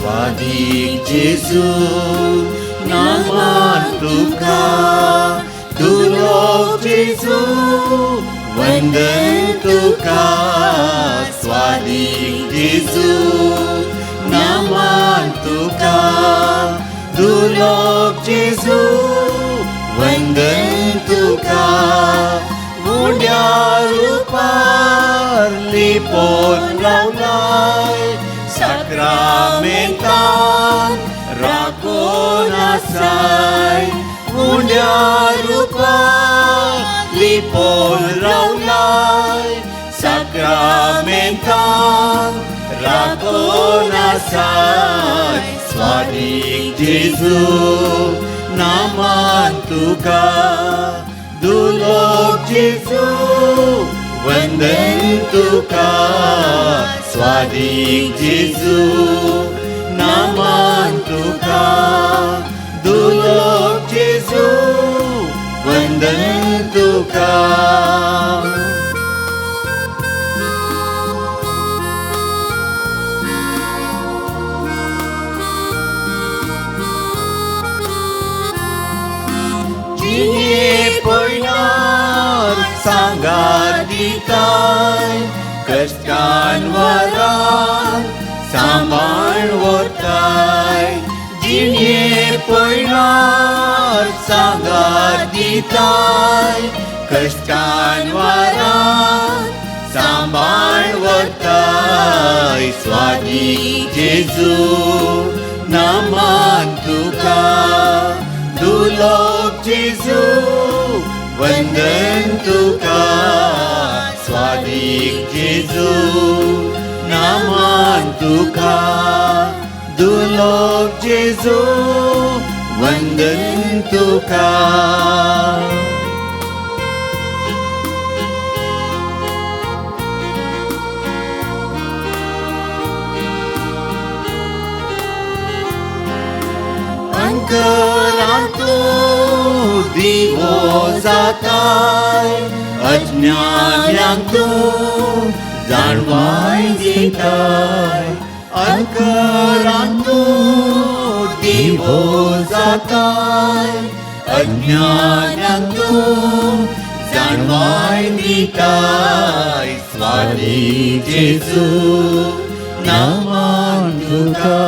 स्वादीक जेजू नामान तुका, दुर्लोक जेजू वंदन तुका. स्वादीक जेजू नामान तुका, दुर्लोक जेजू वंदन तुका. उंड्या रुपार लिपोन रावलाय, साक्रामेंतान राखून आसाय. उंड्या रुपार लिपोन रावलाय, साक्रामेंतान राखून आसाय. स्वादीक जेजू नामान तुका, दुर्लोक जेजू वंदन तुका. स्वादीक जेजू नामान तुका, दुर्लोक जेजू वंदन तुका. जिणे पयणार सांगात दिताय, कश्टान वरान सांबाळ वताय. जिणे पयणार सांगात दिताय, कश्टान वरान सांबाळ वताय. स्वादीक जेजू नामान तुका, दुर्लोक जेजू वंदन तुका. स्वादीक जेजू नामान तुका, दुर्लोक जेजू वंदन तुका. अंकरांतू दिवो जाताय, अज्ञान्यांक तूं जाणवाय दिताय. अंकरांतू दिवो जाताय, अज्ञान्यांक तूं जाणवाय दिताय. स्वादीक जेजू नामान तुका,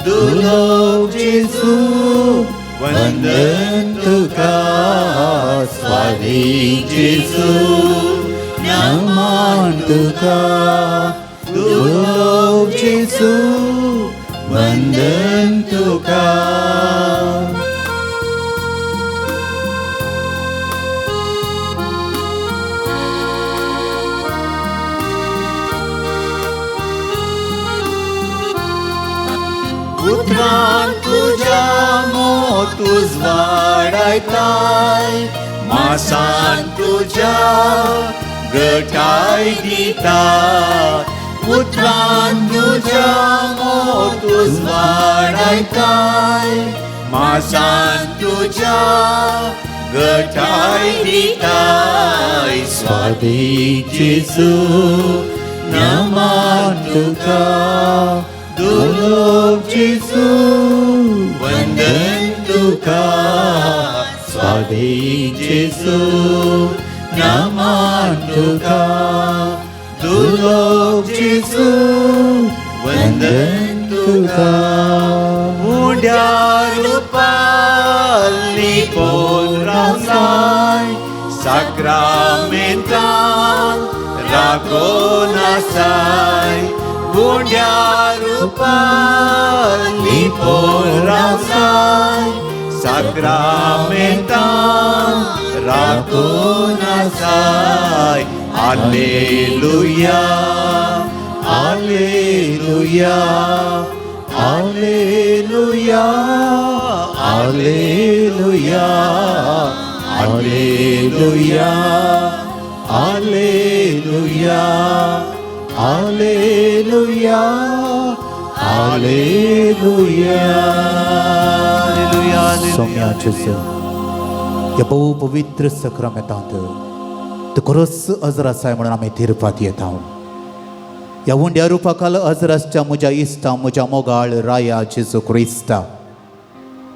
दुर्लोक जेजू वंदन तुका. स्वादीक जेजू नामान तुका, दुर्लोक जेजू वंदन तुका. उतरान तुज्या मोत उजवाडायताय, मासान तुज्या गटाय दिता. उतरान तुज्या मोत उजवाडायताय, मासान तुज्या गटाय दिताय. स्वादीक जेजू नामान तुका, दुर्लोक जेजू वंदन तुका. स्वादीक जेजू नामान तुका, दुर्लोक जेजू वंदन तुका. उंड्या रुपार लिपोन रावलाय, साक्रामेंतान राखून आसाय. उंड्या रुपार लिपोन रावलाय, साक्रामेंतान राखून आसाय. आलेलुया आलेलुया आलेलुया आलेलुया आलेलुया आलेलुया आलेलुया आलेलुया. सोम्या जेजू, ह्या भोव पवित्र सक्रामेंतांत तूं खरोच हजर आसाय म्हणून आमी तिरपात येता. ह्या उंड्या रुपाखाल अजरासच्या म्हज्या इश्टा, म्हज्या मोगाळ राया जेजू क्रिस्ता,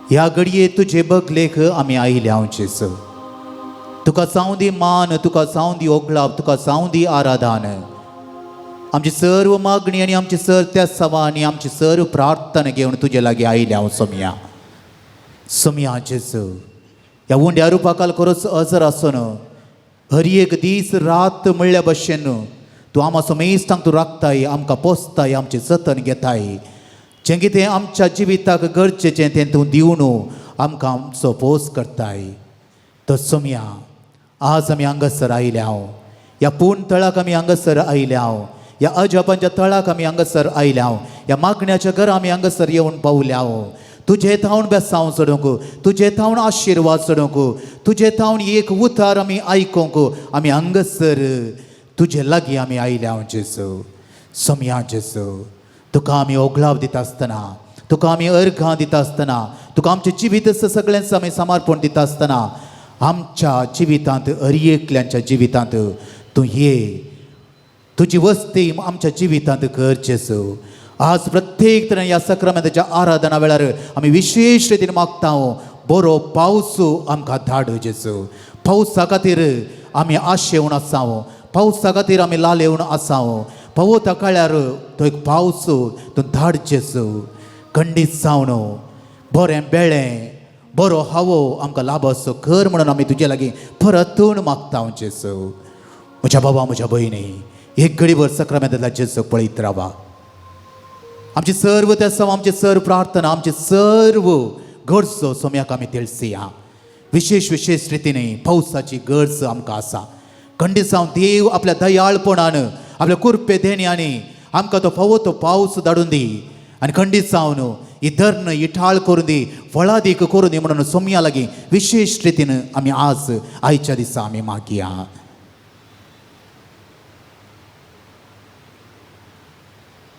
ह्या घडये तुजे बगलेक आमी आयल्या हांव जेजू. तुका जावं दी मान, तुका जावं दी ओगळाप, तुका जावं दी आराधन. आमची सर्व मागणी आनी आमची सर्व त्या सवा आनी आमची सर्व प्रार्थना घेवन तुजे लागीं आयल्या हांव सोमया. सोमया जेजू, ह्या उंड्या रुपाखाल खरोच अजर आसून हर एक दीस रात म्हणल्या भशेन तूं आमकां समेस्तांक तूं राखताय, आमकां पोसताय, आमचें जतन घेताय. जें कितें आमच्या जिविताक गरजेचें तें तूं दिवन आमकां आमचो पोस करताय. तर सोमया, आज आमी हांगासर आयल्या हांव, ह्या पूर्ण तळाक आमी हांगासर आयल्या हांव, ह्या अजापांच्या तळाक आमी हांगासर आयल्या हांव, ह्या मागण्याच्या घरा आमी हांगासर येवन पावल्या हांव. तुजे थावन बेसांव चडोवंक, तुजे थावन आशिर्वाद चडोवंक, तुजे थावन एक उतार आमी आयकोंक आमी हांगासर तुजे लागीं आमी आयल्या हांव जेजू. सोमया जेजू, तुका आमी ओगळाव दिता आसतना, तुका आमी अर्घां दिता आसतना, तुका आमचें जिवीत सगळ्यांच आमी समर्पण दिता आसतना आमच्या जिवितांत, हर एकल्यांच्या जिवितांत तूं ये, तुजी वस्ती आमच्या जिवितांत कर जेजू. आज प्रत्येक तरेन ह्या सक्रामेंताच्या आराधना वेळार आमी विशेश रितीन मागता, बरो पावस आमकां धाड जेजू. पावसा खातीर आमी आशेवन आसाव, पावसा खातीर आमी लालेवन आसाव. पावता कळ्यार तो एक पावस तूं धाड जेजू. खंडीत जावन बरें बेळें बरो हावो आमकां लाभ असो कर म्हणून आमी तुजे लागीं परतून मागता जेजू. म्हज्या बाबा, म्हज्या भयणी, एक घडीभर सक्रामेंतांतल्या जेजूक पळयत रावा. आमची सर्व त्या, आमची सर्व प्रार्थना, आमचे सर्व गरजो सोम्याक आमी तेळसिया. विशेश विशेश रितीने पावसाची गरज आमकां आसा. खंडीत जावन देव आपल्या दयाळपणान, आपल्या कुरपे देण्यानी आमकां तो फावो तो पावस धाडून दी आनी खंडीत जावन ही धर्ण इठाळ करून दी, फळादीक करून दी म्हणून सोमया लागीं विशेश रितीन आमी आज आयच्या दिसा आमी मागया.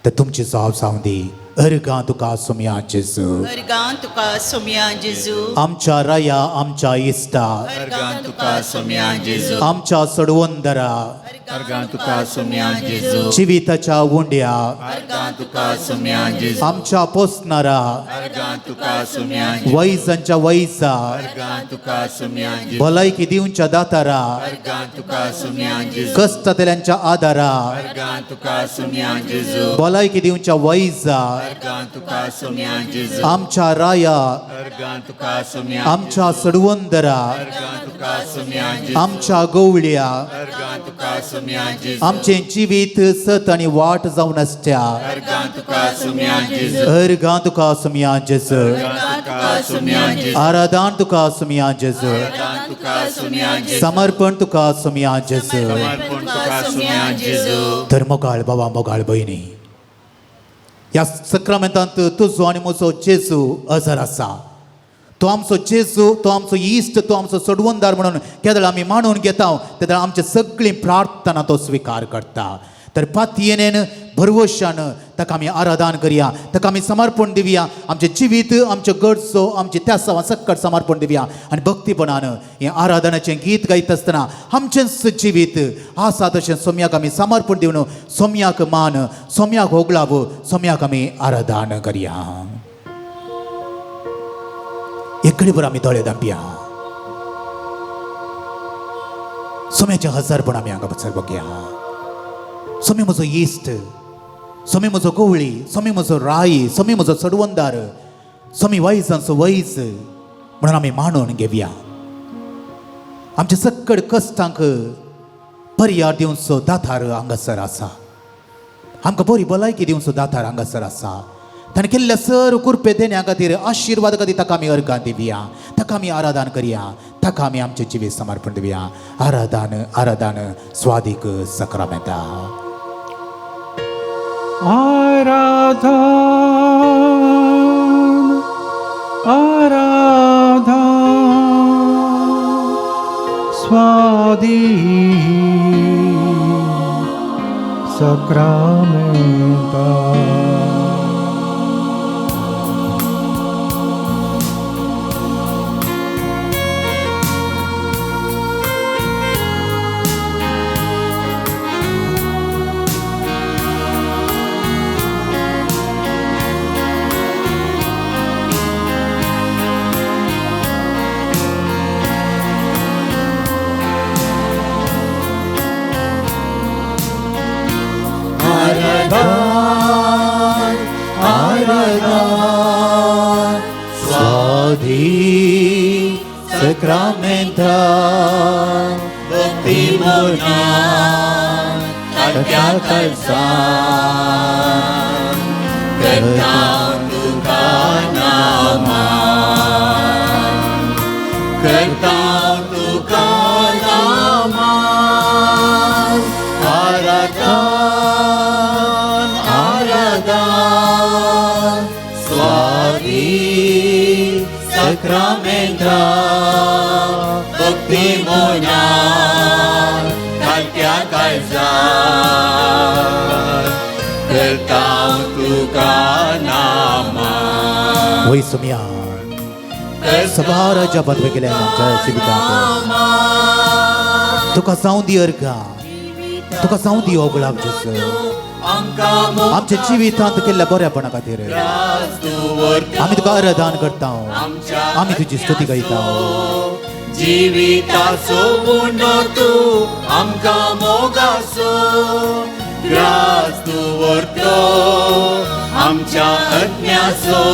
तर तुमची जाव जावं दी. अर्गां तुका सोमया जेजू. अर्गां तुका सोमया जेजू. आमच्या राया, आमच्या इश्टा, अर्गां तुका सोमया जेजू. आमच्या सडवंदरा, अर्गां तुका सोमया जेजू. जिविताच्या उंड्या, अर्गां तुका सोमया जेजू. आमच्या पोसणारा, अर्गां तुका सोमया जेजू. वैजांच्या वैजा, अर्गां तुका सोमया जेजू. भलायकी दिवच्या दातारा, अर्गां तुका सोमया जेजू. कश्टांतल्यांच्या आदारा, अर्गां तुका सोमया जेजू. भलायकी दिवच्या वैजा, अर्गां तुका सोमया जेजू. आमच्या राया, अर्गां तुका सोमया, आमच्या सडवंदरा, अर्गां तुका सोमया जेजू. आमच्या गवळ्या, अर्गां तुका सोमया जेजू. आमचें जिवीत सत आनी वाट जावन आसच्या, अर्गां तुका सोमया जेजू. अर्गां तुका सोमया जेजू. अर्गां तुका सोमया जेजू. आराधन तुका सोमया जेजू. अर्गां तुका सोमया जेजू. समर्पण तुका सोमया जेजू. समर्पण तुका सोमया जेजू. तर मोगाळ बाबा, मोगाळ भयणी, ह्या सक्रामेंतांत तुजो आनी म्हजो जेजू अजर आसा. तो आमचो जेजू, तो आमचो इश्ट, तो आमचो सोडवणदार म्हणून केदळ आमी मानून घेता तेदळ आमचे सगळीं प्रार्थना तो स्विकार करता. तर पातयेन भरवशान ताका आमी आराधन करया, ताका आमी समर्पण दिवया. आमचें जिवीत, आमच्यो गरजो, आमचे त्या सक्कट समर्पण दिवया आनी भक्तीपणान हें आराधनाचें गीत गायता आसतना आमचेंच जिवीत आसा तशें सोम्याक आमी समर्पण दिवन सोम्याक मान, सोम्याक होगळाव, सोम्याक आमी आराधन करया. एक घडीभर आमी दोळे धांपया. सोम्याचें हजारपण आमी हांगा बसर बघया. सोमी म्हजो इश्ट, सोमी म्हजो गवळी, सोमी म्हजो राय, सोमी म्हजो चडवंदार, सोमी वैजांचो वैज म्हणून आमी मानून घेवया. आमच्या सक्कड कश्टांक पर्याय दिवचो दातार हांगासर आसा. आमकां बरी भलायकी दिवचो दातार हांगासर आसा. ताणें केल्ल्या सर कुरपे देण्या खातीर, आशिर्वाद खातीर ताका आमी अर्गां दिवया, ताका आमी आराधन करया, ताका आमी आमचें जिवीत समर्पण दिवया. आराधन, आराधन स्वादीक सक्रामेंता. आराधन, आराधन स्वादी सक्रामेंता. आराधन स्वाधीन सक्रामेंता भक्ती मोनान तात्या काळजान करता तुका नामान करता तुका नामान आराधन आराधन स्वाधीन सक्रामेंता भक्ती मोनान तात्या काळजान करता तुका नामान वय सुमया सबार अजापात गेल्या आमच्या जिवितांत तुका जावं दी अर्घा, तुका जावं दी ओगळाप जेजू. आमच्या जिवितांत केल्ल्या बऱ्यापणा खातीर आमी तुका आराधन करता, आमी तुजी स्तुती गायता. जिविताचो उंडो तूं आमकां मोगाचो ग्रास दवरतो आमच्या अज्ञाचो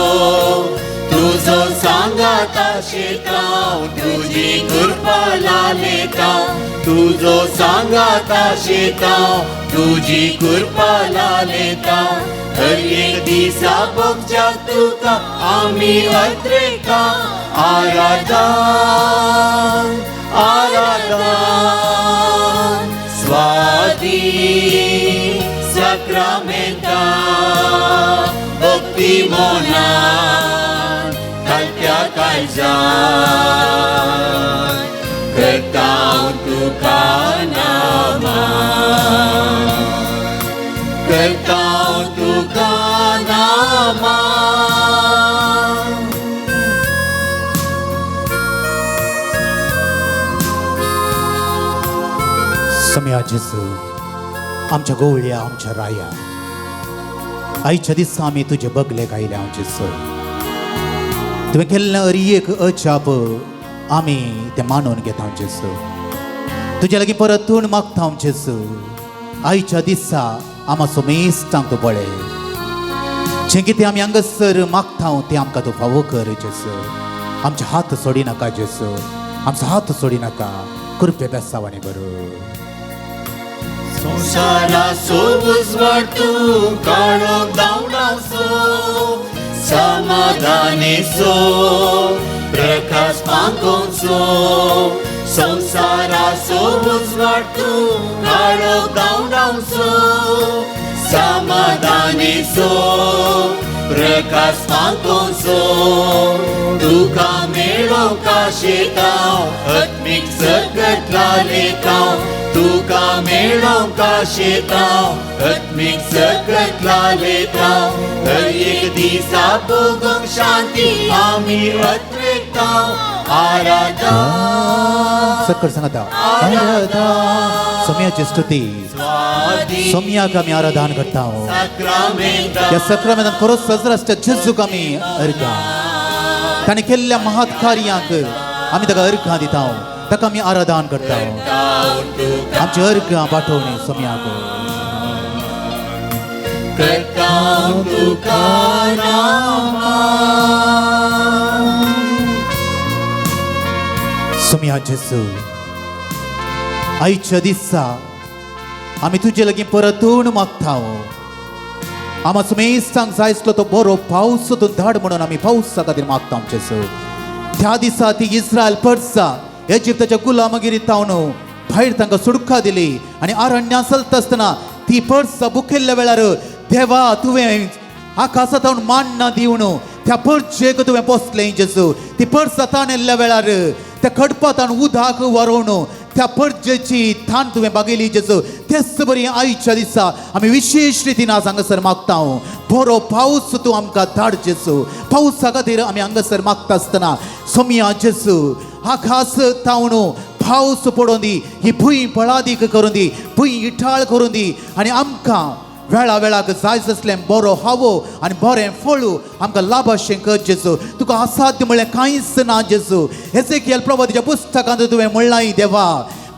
तुजो सांगाता शेताव तुजी कृपा लालेता तुजो सांगाता शेताव तुजी कृपा लालेता हर एक दिसा भोगच्या तुका आमी अत्रेका आराधन आराधन स्वाधीन सक्रामेंता भक्ती मोनान तात्या काळजान करता तुका नामान करता तुका नामान. समया जेजू, आमच्या गोवळ्या, आमच्या राया, आयच्या दिसा आमी तुजे बगले गायले. हांव जेजू, तुवें केल्लें अरी एक अजाप आमी तें मानून घेता. जेजू, तुज्या लागीं परतून मागता हांव जेजू, आयच्या दिसा आमा सोमेस्तांक तूं पळय. जें कितें आमी हांगासर मागता तें आमकां तूं फावो कर जेजू. आमचे हात सोडिनाका जेजू, आमचो हात सोडिनाका. कृपे बेसावानी बरो. संवसाराचो उजवाड तूं काळोख धांवडावचो समाधानेचो प्रकाश पांकोवचो संवसाराचो उजवाड तूं काळोख धांवडावचो समाधानेचो प्रकाश पांकोवचो तुका मेळोवंक आशेतां आत्मीक जगत लालेतां तुका मेळोवंक आशेतां आत्मीक जगत लालेतां हर एक दिसा भोगूंक शांती आमी अत्रेतां आराधन सक्कर सांगता आराधन सोम्याची स्तुती. सोम्याक आमी आराधन करता. ह्या सक्रामेंतान खरोच सजरासच्या जेजूक आमी अर्घां, ताणें केल्ल्या महत् कार्यांक आमी ताका अर्घां दिता, ताका आमी आराधन करता. आमची अर्घां पाठोवणी सोम्याक. करता तुका नामान. सोम्या जेजू, आयच्या दिसा आमी तुजे लागीं परतून मागता. आमा सुमेस्तांक जाय आसलो तो बरो पावस तूं धाड म्हणून आमी पावसा खातीर मागता. जेजू, त्या दिसा ती इस्रायल परसा इजिप्ताच्या गुलामगिरी तावन भायर तांकां सुडका दिली आनी अरण्या चलता आसतना ती परसा भुकेल्ल्या वेळार देवा तुवें आकाशांत मान्ना दिवन त्या परचेक तुवें पोसलें जेजू. ती परसा ताणेल्ल्या वेळार त्या खडपातान उदक वरोवन त्या परजेची थान तुवें बागयली जेजू. तेच बरी आयच्या दिसा आमी विशेश रितीन आज हांगासर मागता, बरो पावस तूं आमकां धाड जेजू. पावसा खातीर आमी हांगासर मागता आसतना सोमया जेजू, आकाश तावन पावस पडोवन दी, ही भूंय फळादीक करून दी, भूंय इठाळ करून दी आनी आमकां वेळा वेळाक जाय आसलें बरो हावो आनी बरें फळू आमकां लाभाशें कर जेजू. तुका असाध्य म्हणलें कांयच ना जेजू. एजेकियल प्रवादीच्या पुस्तकांत तुवें म्हणलां देवा,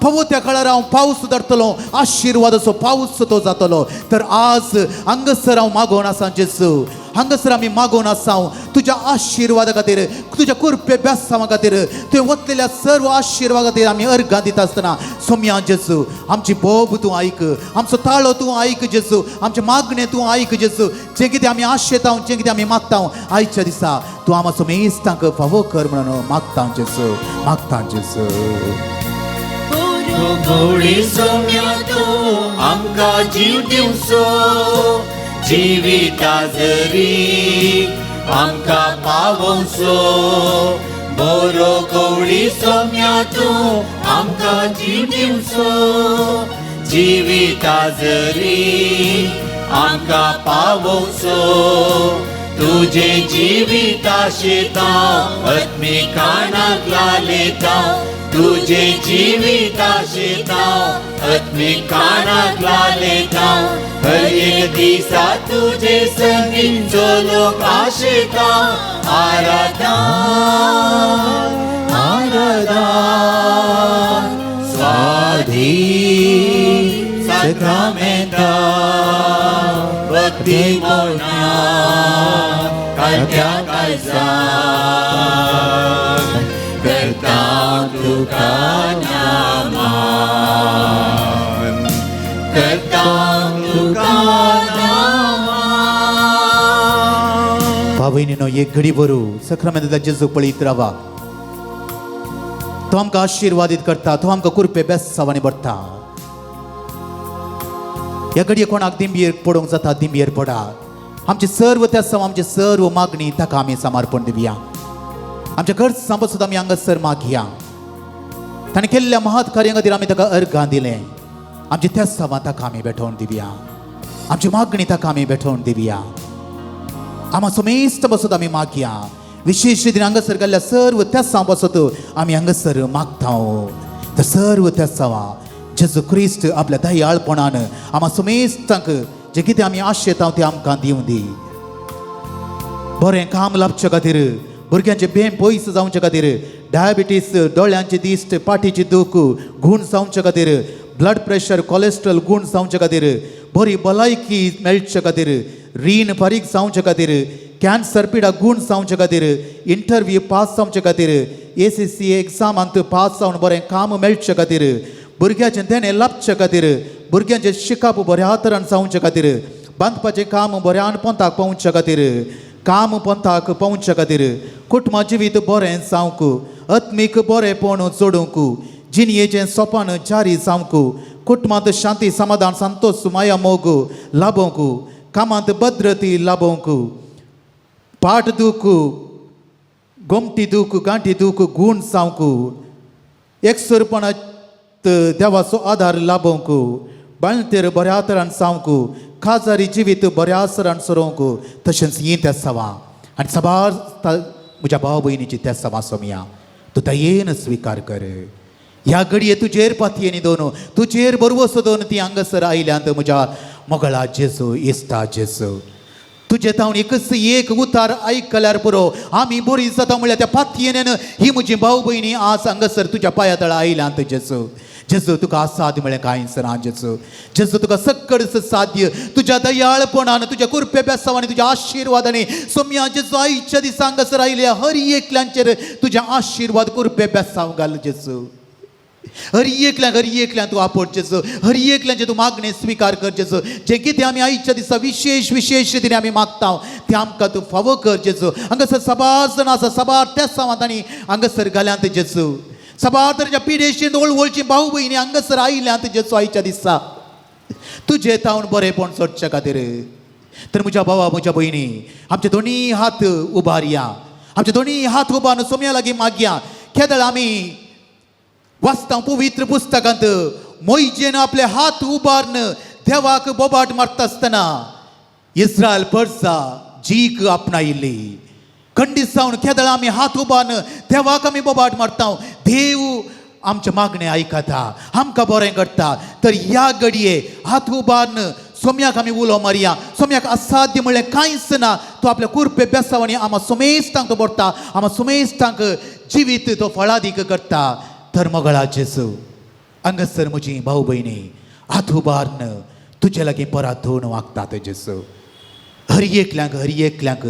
फावो त्या काळार हांव पावस धरतलो, आशिर्वादाचो पावस तो जातलो. तर आज हांगासर हांव मागोवन आसा जेजू, हांगासर आमी मागून आसाव तुज्या आशिर्वादा खातीर, तुज्या कृपे बेसांवा खातीर, तुवें वतलेल्या सर्व आशिर्वादा खातीर आमी अर्गां दिता आसतना सोम्या जेजू आमची बोब तूं आयक, आमचो ताळो तूं आयक जेजू, आमचें मागणें तूं आयक जेजू. जें कितें आमी आशेता, जें कितें आमी मागता आयच्या दिसा तूं आमचो मेस्तांक फावो कर म्हणून मागता जेजू, मागता जेजू. गोडी सोम्या तूं आमकां जीव दिवचो, जिविता जरी आमकां पावोवचो. बरो गोडी सोम्या तूं आमकां जीव दिवचो, जिविता जरी आमकां पावोवचो. तुजे जिविता शेता आत्मिकानाक लालेता, तुजे जिविता शेता आत्मिकानाक लालेता. हर एक दिसा तुजे संगी चलोवंक आशेता. आराधना आराधना स्वाधीन साक्रामेंता भक्ती मोना कालत्या काळजान करता तुका नामान, करता तुका नामान. भावयनीनो एक घडी बरू सक्रमेंताच्या जेजू पळयत रावा. तो आमकां आशिर्वादीत करता, तो आमकां कृपे बेसावांनी भरता. ह्या घडये कोणाक दिंबयेर पडोवंक जाता दिंबयेर पडा. आमचे सर्व त्या सम आमचे सर्व मागणी ताका आमी समर्पण दिवया. आमच्या घर सांबसत आमी हांगासर मागया. ताणें केल्ल्या महत् कार्यां खातीर आमी ताका अर्गां दिलें. आमची त्या सवां ताका आमी भेटोवन दिवया. आमची मागणी ताका आमी भेटोवन दिवया. आमा समेस्त बसत आमी मागया. विशेश रितीन हांगासर गेल्ल्या सर्व त्या सां बसत आमी हांगासर मागता. तर सर्व त्या सावां जेजू क्रिस्त आपल्या दयाळपणान आमा समेस्तांक जे कितें आमी आशेता तें आमकां दिवं दी. बरें काम लाभचे खातीर, भुरग्यांचे बेम पयस जावचे खातीर, डायबिटीस, दोळ्यांची दिश्ट, पाठीची दूख गूण जावचे खातीर, ब्लड प्रेशर, कोलेस्ट्रॉल गूण जावचे खातीर, बरी भलायकी मेळचे खातीर, रीण फारीक जावचे खातीर, कॅन्सर पिडा गूण जावचे खातीर, इंटरव्यू पास जावचे खातीर, ACC एग्जामांत पास जावन बरें काम मेळचे खातीर, भुरग्याचें देणें लाभचे खातीर, भुरग्यांचें शिकप बऱ्या तरान जावचे खातीर, बांदपाचें काम बऱ्यान पोंताक पावचे खातीर, काम पंथाक पावचे खातीर, कुटुंबा जिवीत बरें जावंक, आत्मीक बरेंपण जोडूंक, जिणयेचें सोपान जारी जावंक, कुटुंबांत शांती समाधान संतोश माया मोग लाभोवंक, कामांत भद्रती लाभोवंक, पाट दूख, गोमटी दूख, गांठी दूख गूण जावंक, एकसुरपणात देवाचो आदार लाभोवंक, बाळंतेर बऱ्या तरान जावंक, काजारी जिवीत बऱ्या सरान सरोवंक. तशेंच ही त्या सवा आनी साबार म्हज्या भाव भयणीची त्या सवा सोमया तूं दयेन स्विकार कर. ह्या घडये तुजेर पातयेनी दोन तुजेर बरवसो दोन ती हांगासर आयल्यांत म्हज्या मोगळा जेजू, इश्टा जेजू. तुजे तावन एकच एक उतार आयकल्यार पुरो आमी बरी जाता म्हणल्यार त्या पातयेन ही म्हजी भाव भयणी आज हांगासर तुज्या पांया तळा आयल्यांत जेजू. जेजू तुका आसाद म्हळें कांयच ना जेजू. जेजू तुका सक्कडच साध्य. तुज्या दयाळपणान, तुज्या कृपे बेसावानी, तुज्या आशिर्वादांनी सोम्या जेजू आयच्या दिसा हांगासर आयल्या हर एकल्यांचेर तुज्या आशिर्वाद कृपे बेसांव घाल जेजू. हर एकल्याक, हर एकल्यान तूं आपोट जेजू. हर एकल्याचें तूं मागणें स्विकार कर जेजू. जें कितें आमी आयच्या दिसा विशेश विशेश रितीन आमी मागता तें आमकां तूं फावो कर जेजू. हांगासर साबार जाणां आसा, साबार तेसांवांत तांणी हांगासर घाल्यांत जेजू. साबार तरेच्या पिडेशीन वळवळची भाव भयणी हांगासर आयल्यांत जेजू आयच्या दिसा तुजे तावन बरेंपण सोदचे खातीर. तर म्हज्या भावा म्हज्या भयणी आमचे दोनी हात उबारया, आमचे दोनी हात उबारून सोम्या लागीं मागया. केदळ आमी वाचता पवित्र पुस्तकांत मोयजेन आपले हात उबारून देवाक बोबाट मारता आसतना इस्रायल परसा जीक आपणायिल्ली. खंडीत जावन केदळ आमी हात उबारून देवाक आमी बोबाट मारता, देव आमचें मागणें आयकता, आमकां बरें करता. तर ह्या घडये हात उबारून सोम्याक आमी उलो मारया. सोम्याक असाध्य म्हणलें कांयच ना. तो आपल्या कुरपे बेसावांनी आमा सोमेस्तांक तो भरता, आमा सोमेस्तांक जिवीत तो फळादीक करता. तर मोगळा जेजू हांगासर म्हजी भाव भयणी हात उबारून तुजे लागीं परातून वागतात जेजू. हर एकल्यांक हर एकल्यांक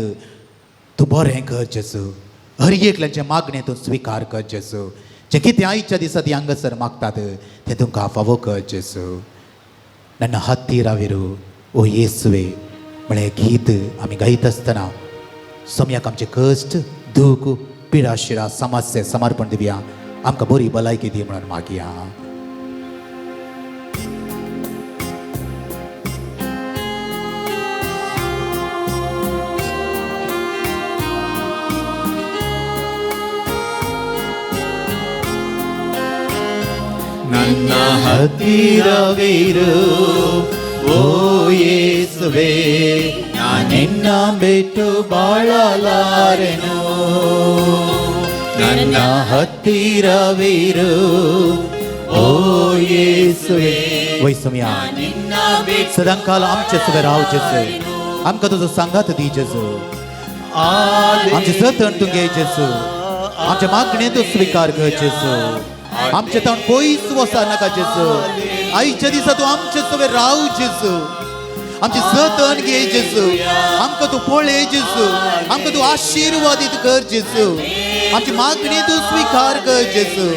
तूं बरें कर जेजू. हर एकल्याचें मागणें तूं स्विकार कर जेजू. जें कितें आयच्या दिसा ती हांगासर मागतात तें तुमकां फावो कर जेजू. नन्ना हत्तीराविरू ओ येसुवे म्हळें गीत आमी गायत आसतना सोमयाक आमचे कश्ट दूख पिडा शिरा समस्या समर्पण दिवया. आमकां बरी भलायकी दी म्हणून मागया. ನನ್ನ ಹತ್ತಿರವಿರು ಓ ಯೇಸುವೆ, ನಿನ್ನ ಬಿಟ್ಟು ಬಾಳಲಾರೆನು. ನನ್ನ ಹತ್ತಿರವಿರು ಓ ಯೇಸುವೆ, वय सोमया ನಿನ್ನ ಬಿಟ್ಟು सदांकाल आमचे सुवे राव जेजू. आमकां तुजो सांगात दी जेजू. आमचे जतन तूं घे जेजू. आमच्या मागणें तूं स्विकार कर जेजू. आमचे ताण पयस वचा नाका जेजू. आयच्या दिसा तूं आमचे सुवे राव जेजू. आमचे जतन घे जेजू. आमकां तूं पळय जेजू. आमकां तूं आशिर्वादीत कर जेजू. आमची मागणी तूं स्विकार कर जेजू.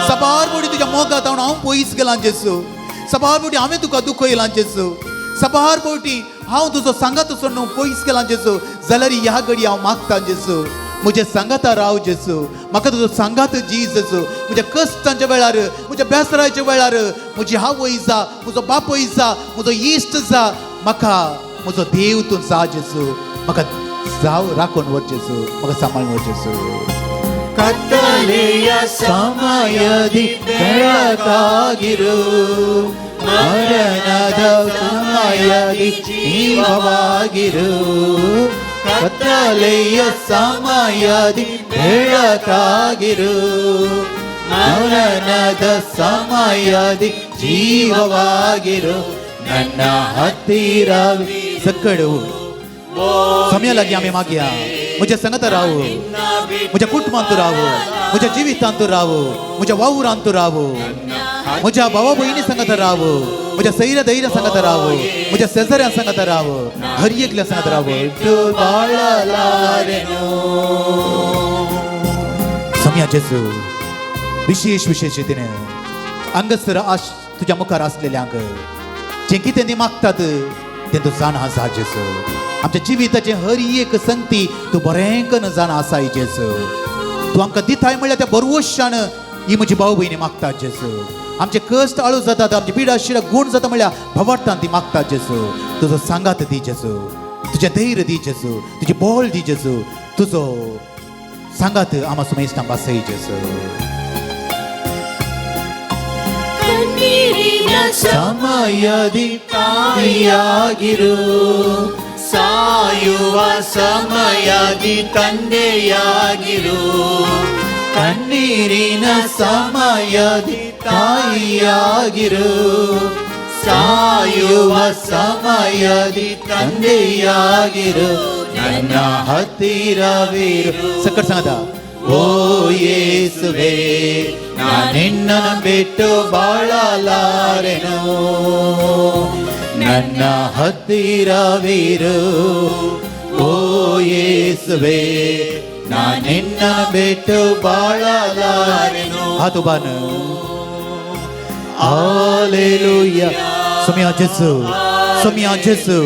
सबार बोडी तुज्या मोगात हांव पयस गेलां जेजू. सबार बोडी हांवें तुका दुखयलां जेजू. सबार बोटी हांव तुजो सांगात सोडून पयस गेलां जेजू. जाल्यार ह्या घडी हांव मागतां जेजू, म्हजें सांगाता राव जेजू. म्हाका तुजो सांगात जी जेजू. म्हज्या कश्टांच्या वेळार, म्हज्या बेसराच्या वेळार म्हजी आवय जा, म्हजो बापूय जा, म्हजो इश्ट जा, म्हाका म्हजो देव तूं जा जेजू. म्हाका जाव राखून व्हर जेजू. म्हाका सांबाळून व्हर जेजू. ಕತ್ತಲೆಯ ಸಮಯದಿ ಬೆಳಕಾಗಿರು, ಮರಣದ ಸಮಯದಿ ಜೀವವಾಗಿರು. ಕತ್ತಲೆಯ ಸಮಯದಿ ಬೆಳಕಾಗಿರು, ಮರಣದ ಸಮಯದಿ ಜೀವವಾಗಿರು. ನನ್ನ ಹತ್ತಿರ सकड सोम्या लागीं आमी मागया. म्हज्या संगता राव, म्हज्या कुटुंबांत राव, म्हज्या जिवितांत राव, म्हज्या वावरांत राव, म्हज्या भावा भयणी संगत राव, म्हज्या सैर धैर्य संगत राव, म्हज्या शेजाऱ्यां संगत राव, हर एकल्या संगत राव. ಬಾಳಲಾರೆನು. सोम्या जेजू, विशेष विशेष रितीन हांगासर आश तुज्या मुखार आसलेल्यांक जें कितें ती मागतात तें तूं जाणा आसा जेजू. आमच्या जिविताचें हर एक संगती तूं बरें करून जाणा आसाय जेजू. तूं आमकां दिताय म्हणल्यार त्या बरवशान ही म्हजी भाव भयणी मागतात जेजू. आमचे कश्ट आळू जातात, आमची पिडा शिरा गूण जाता म्हणल्यार भवार्थान ती मागतात जेजू. तुजो सांगात दी जेजू, तुजें धैर्य दी जेजू, तुजी बोल दी जेजू, तुजो सांगात आमा सुमेस्तां बासय जेजू. ಕಣ್ಣೀರಿನ ಸಮಯದಿ ತಾಯಿಯಾಗಿರು, ಸಾಯುವ ಸಮಯದಿ ತಂದೆಯಾಗಿರು. ಕಣ್ಣೀರಿನ ಸಮಯದಿ ತಾಯಿಯಾಗಿರು, ಸಾಯುವ ಸಮಯದಿ ತಂದೆಯಾಗಿರು. ನನ್ನ ಹತ್ತಿರವಿರು. ಸಕ್ಕಟ್ ಸಂಗತ ಓ ಯೇಸುವೆ, ನಿನ್ನ ಬಿಟ್ಟು ಬಾಳಲಾರೆನು. ನನ್ನ ಹತ್ತಿರವಿರು ಓ ಯೇಸುವೆ, ನಿನ್ನ ಬಿಟ್ಟು ಬಾಳಲಾರೆನು. हात उबान हालेलुया. सोम्या जेजू, सोम्या जेजू,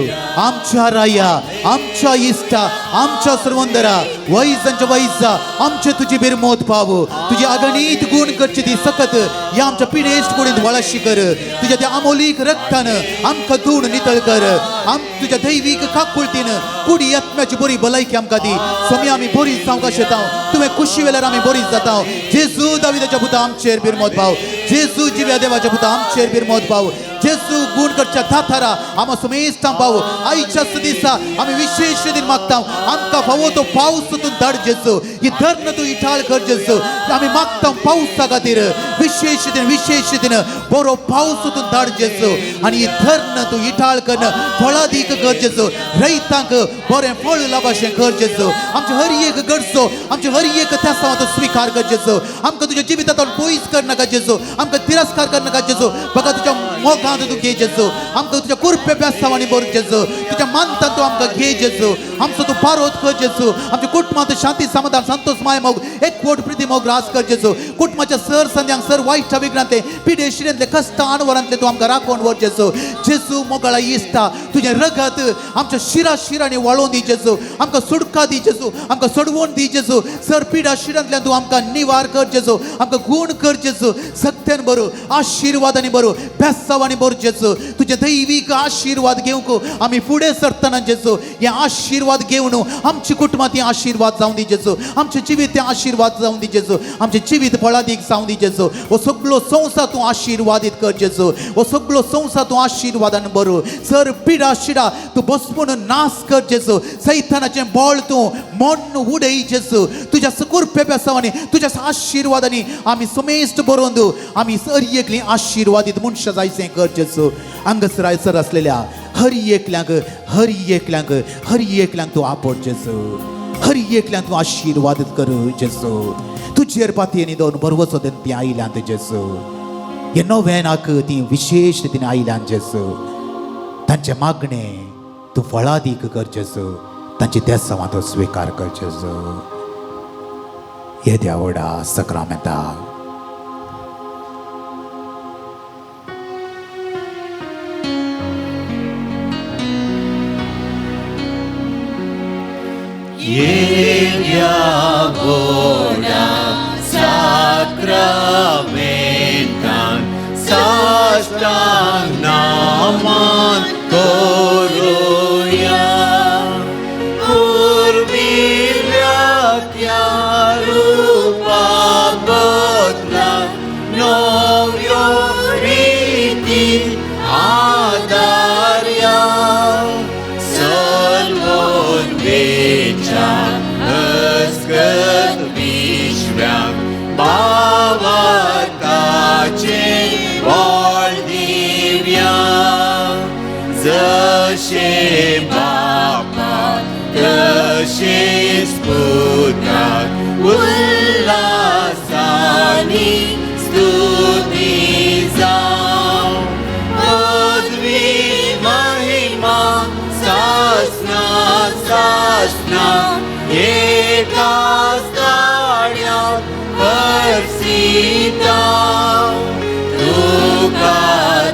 आमच्या राया, आमच्या इश्टा, आमच्या सर्वंदरा, वैजांच्या वैजा, आमचे तुजी बिरमोत पावो, तुजी अगणीत गुण करची ती सकत ह्या आमच्या पिडेस्ट कुडींत वळशी कर. तुज्या त्या आमोलीक रक्तान आमकां धुवन नितळ कर. आम तुज्या दैवीक काकुळतीन कुडी आत्म्याची बरी भलायकी आमकां दी. सोम्या आमी बरी जावंक शेतांव, तुवें खुशी वेल्यार आमी बरी जातांव. जेजू दाविदाच्या पुता आमचेर बिरमोत पाव. जेजू जिव्या देवाच्या पुता आमचेर बिरमोत पाव. जेजू गुण करच्या थाथारा आमा सुमेस्तां पाव. आयच्या दिसा आमी विशेष दिन मागता, आमकां फावो तो पावस तूं धाड जेजू. ही धर्ण तूं इठाळ कर जेजू. आमी मागता पावसा खातीर विशेश दिन विशेश दिन बरो पावस तूं धाड जेजू आनी ही धरण तूं इटाळ कन्न फळादीक कर जेजू रैतांक बरें फळ लाभाशें कर जेजू आमचे हर एक गरजो आमचे हर एक त्या तूं स्विकार कर जेजू आमकां तुज्या जिवितांत पयस करनाका जेजू आमकां तिरस्कार करनाका जेजू बघा तुज्या मोगांत तूं घे जेजू आमकां तुज्या कुरपे बेसांवांनी भर जेजू तुज्या मानतान तूं आमकां घे जेजू आमचो तूं पारोत कर जेजू आमच्या कुटुंबांत शांती समाधान संतोष माय मोग एकवट प्रिती मोग रास कर जेजू कुटुंबाच्या सर संध्यांक सर वायट विघ्नांतले पिडे शिरेंतले कश्ट अणवरांतले तूं आमकां राखोवन वर जेजू जेजू मोगाळा इश्टा तुजें रगत आमच्या शिरा शिरांनी वाळोवन दी जेजू आमकां सुटका दी जेजू आमकां सोडवून दी जेजू सर पिडा शिरांतल्यान तूं आमकां निवार कर जेजू आमकां गूण कर जेजू सत्यान बरो आशिर्वादांनी बरो बेसावांनी बरो जेजू तुजे दैवीक आशिर्वाद घेवंक आमी फुडें सरतना जेजू हे आशिर्वाद घेवन आमच्या कुटुंबांत हे आशिर्वाद जावं दी जेजू आमचें जिवीत ते आशिर्वाद जावं दी जेजू आमचें जिवीत फळादीक जावं दी जेजू हो सगळो संवसार तूं आशिर्वादीत कर जेजू हो सगळो संवसार तूं आशिर्वादान बरो सर पिडा शिडा तूं बसपून नाश कर जेजू सैतानाचें बळ तूं मन उडय जेजू तुज्या सुकुरपे बेसावांनी तुज्या आशिर्वादांनी आमी समेस्त बरोवन दू आमी हर एकली आशिर्वादीत मनशां जायचें कर जेजू हांगासर आयसर आसलेल्या हर एकल्यांक हर एकल्यांक हर एकल्यांक तूं आपड जेजू हर एकल्यांक तूं आशिर्वाद कर जेजू तुजेर पातयेनी दोन बरवचो तेन्ना ती आयल्यांत जेजू हे नव्यानाक ती विशेश रितीन आयल्यान जेजू तांचें मागणें तूं फळादीक कर जेजू तांची देसांवां तूं स्विकार कर जेजू येद्या व्हडा सक्रामेंता येद्या व्हडा साक्रामेंतान साश्टांग नामान करुया पुर्विल्ल्या त्या रुपा बदला नव्यो रिती आदार्या सर्वोन्वेच्या अस्कत विश्व्याक भावार्थाचें बळ दिव्या जशें बापाक तशेंच पुताक उल्हासांनी स्तुती जावं पदवी महिमा सासना सासना एकाच ताळ्यात परसिता तुका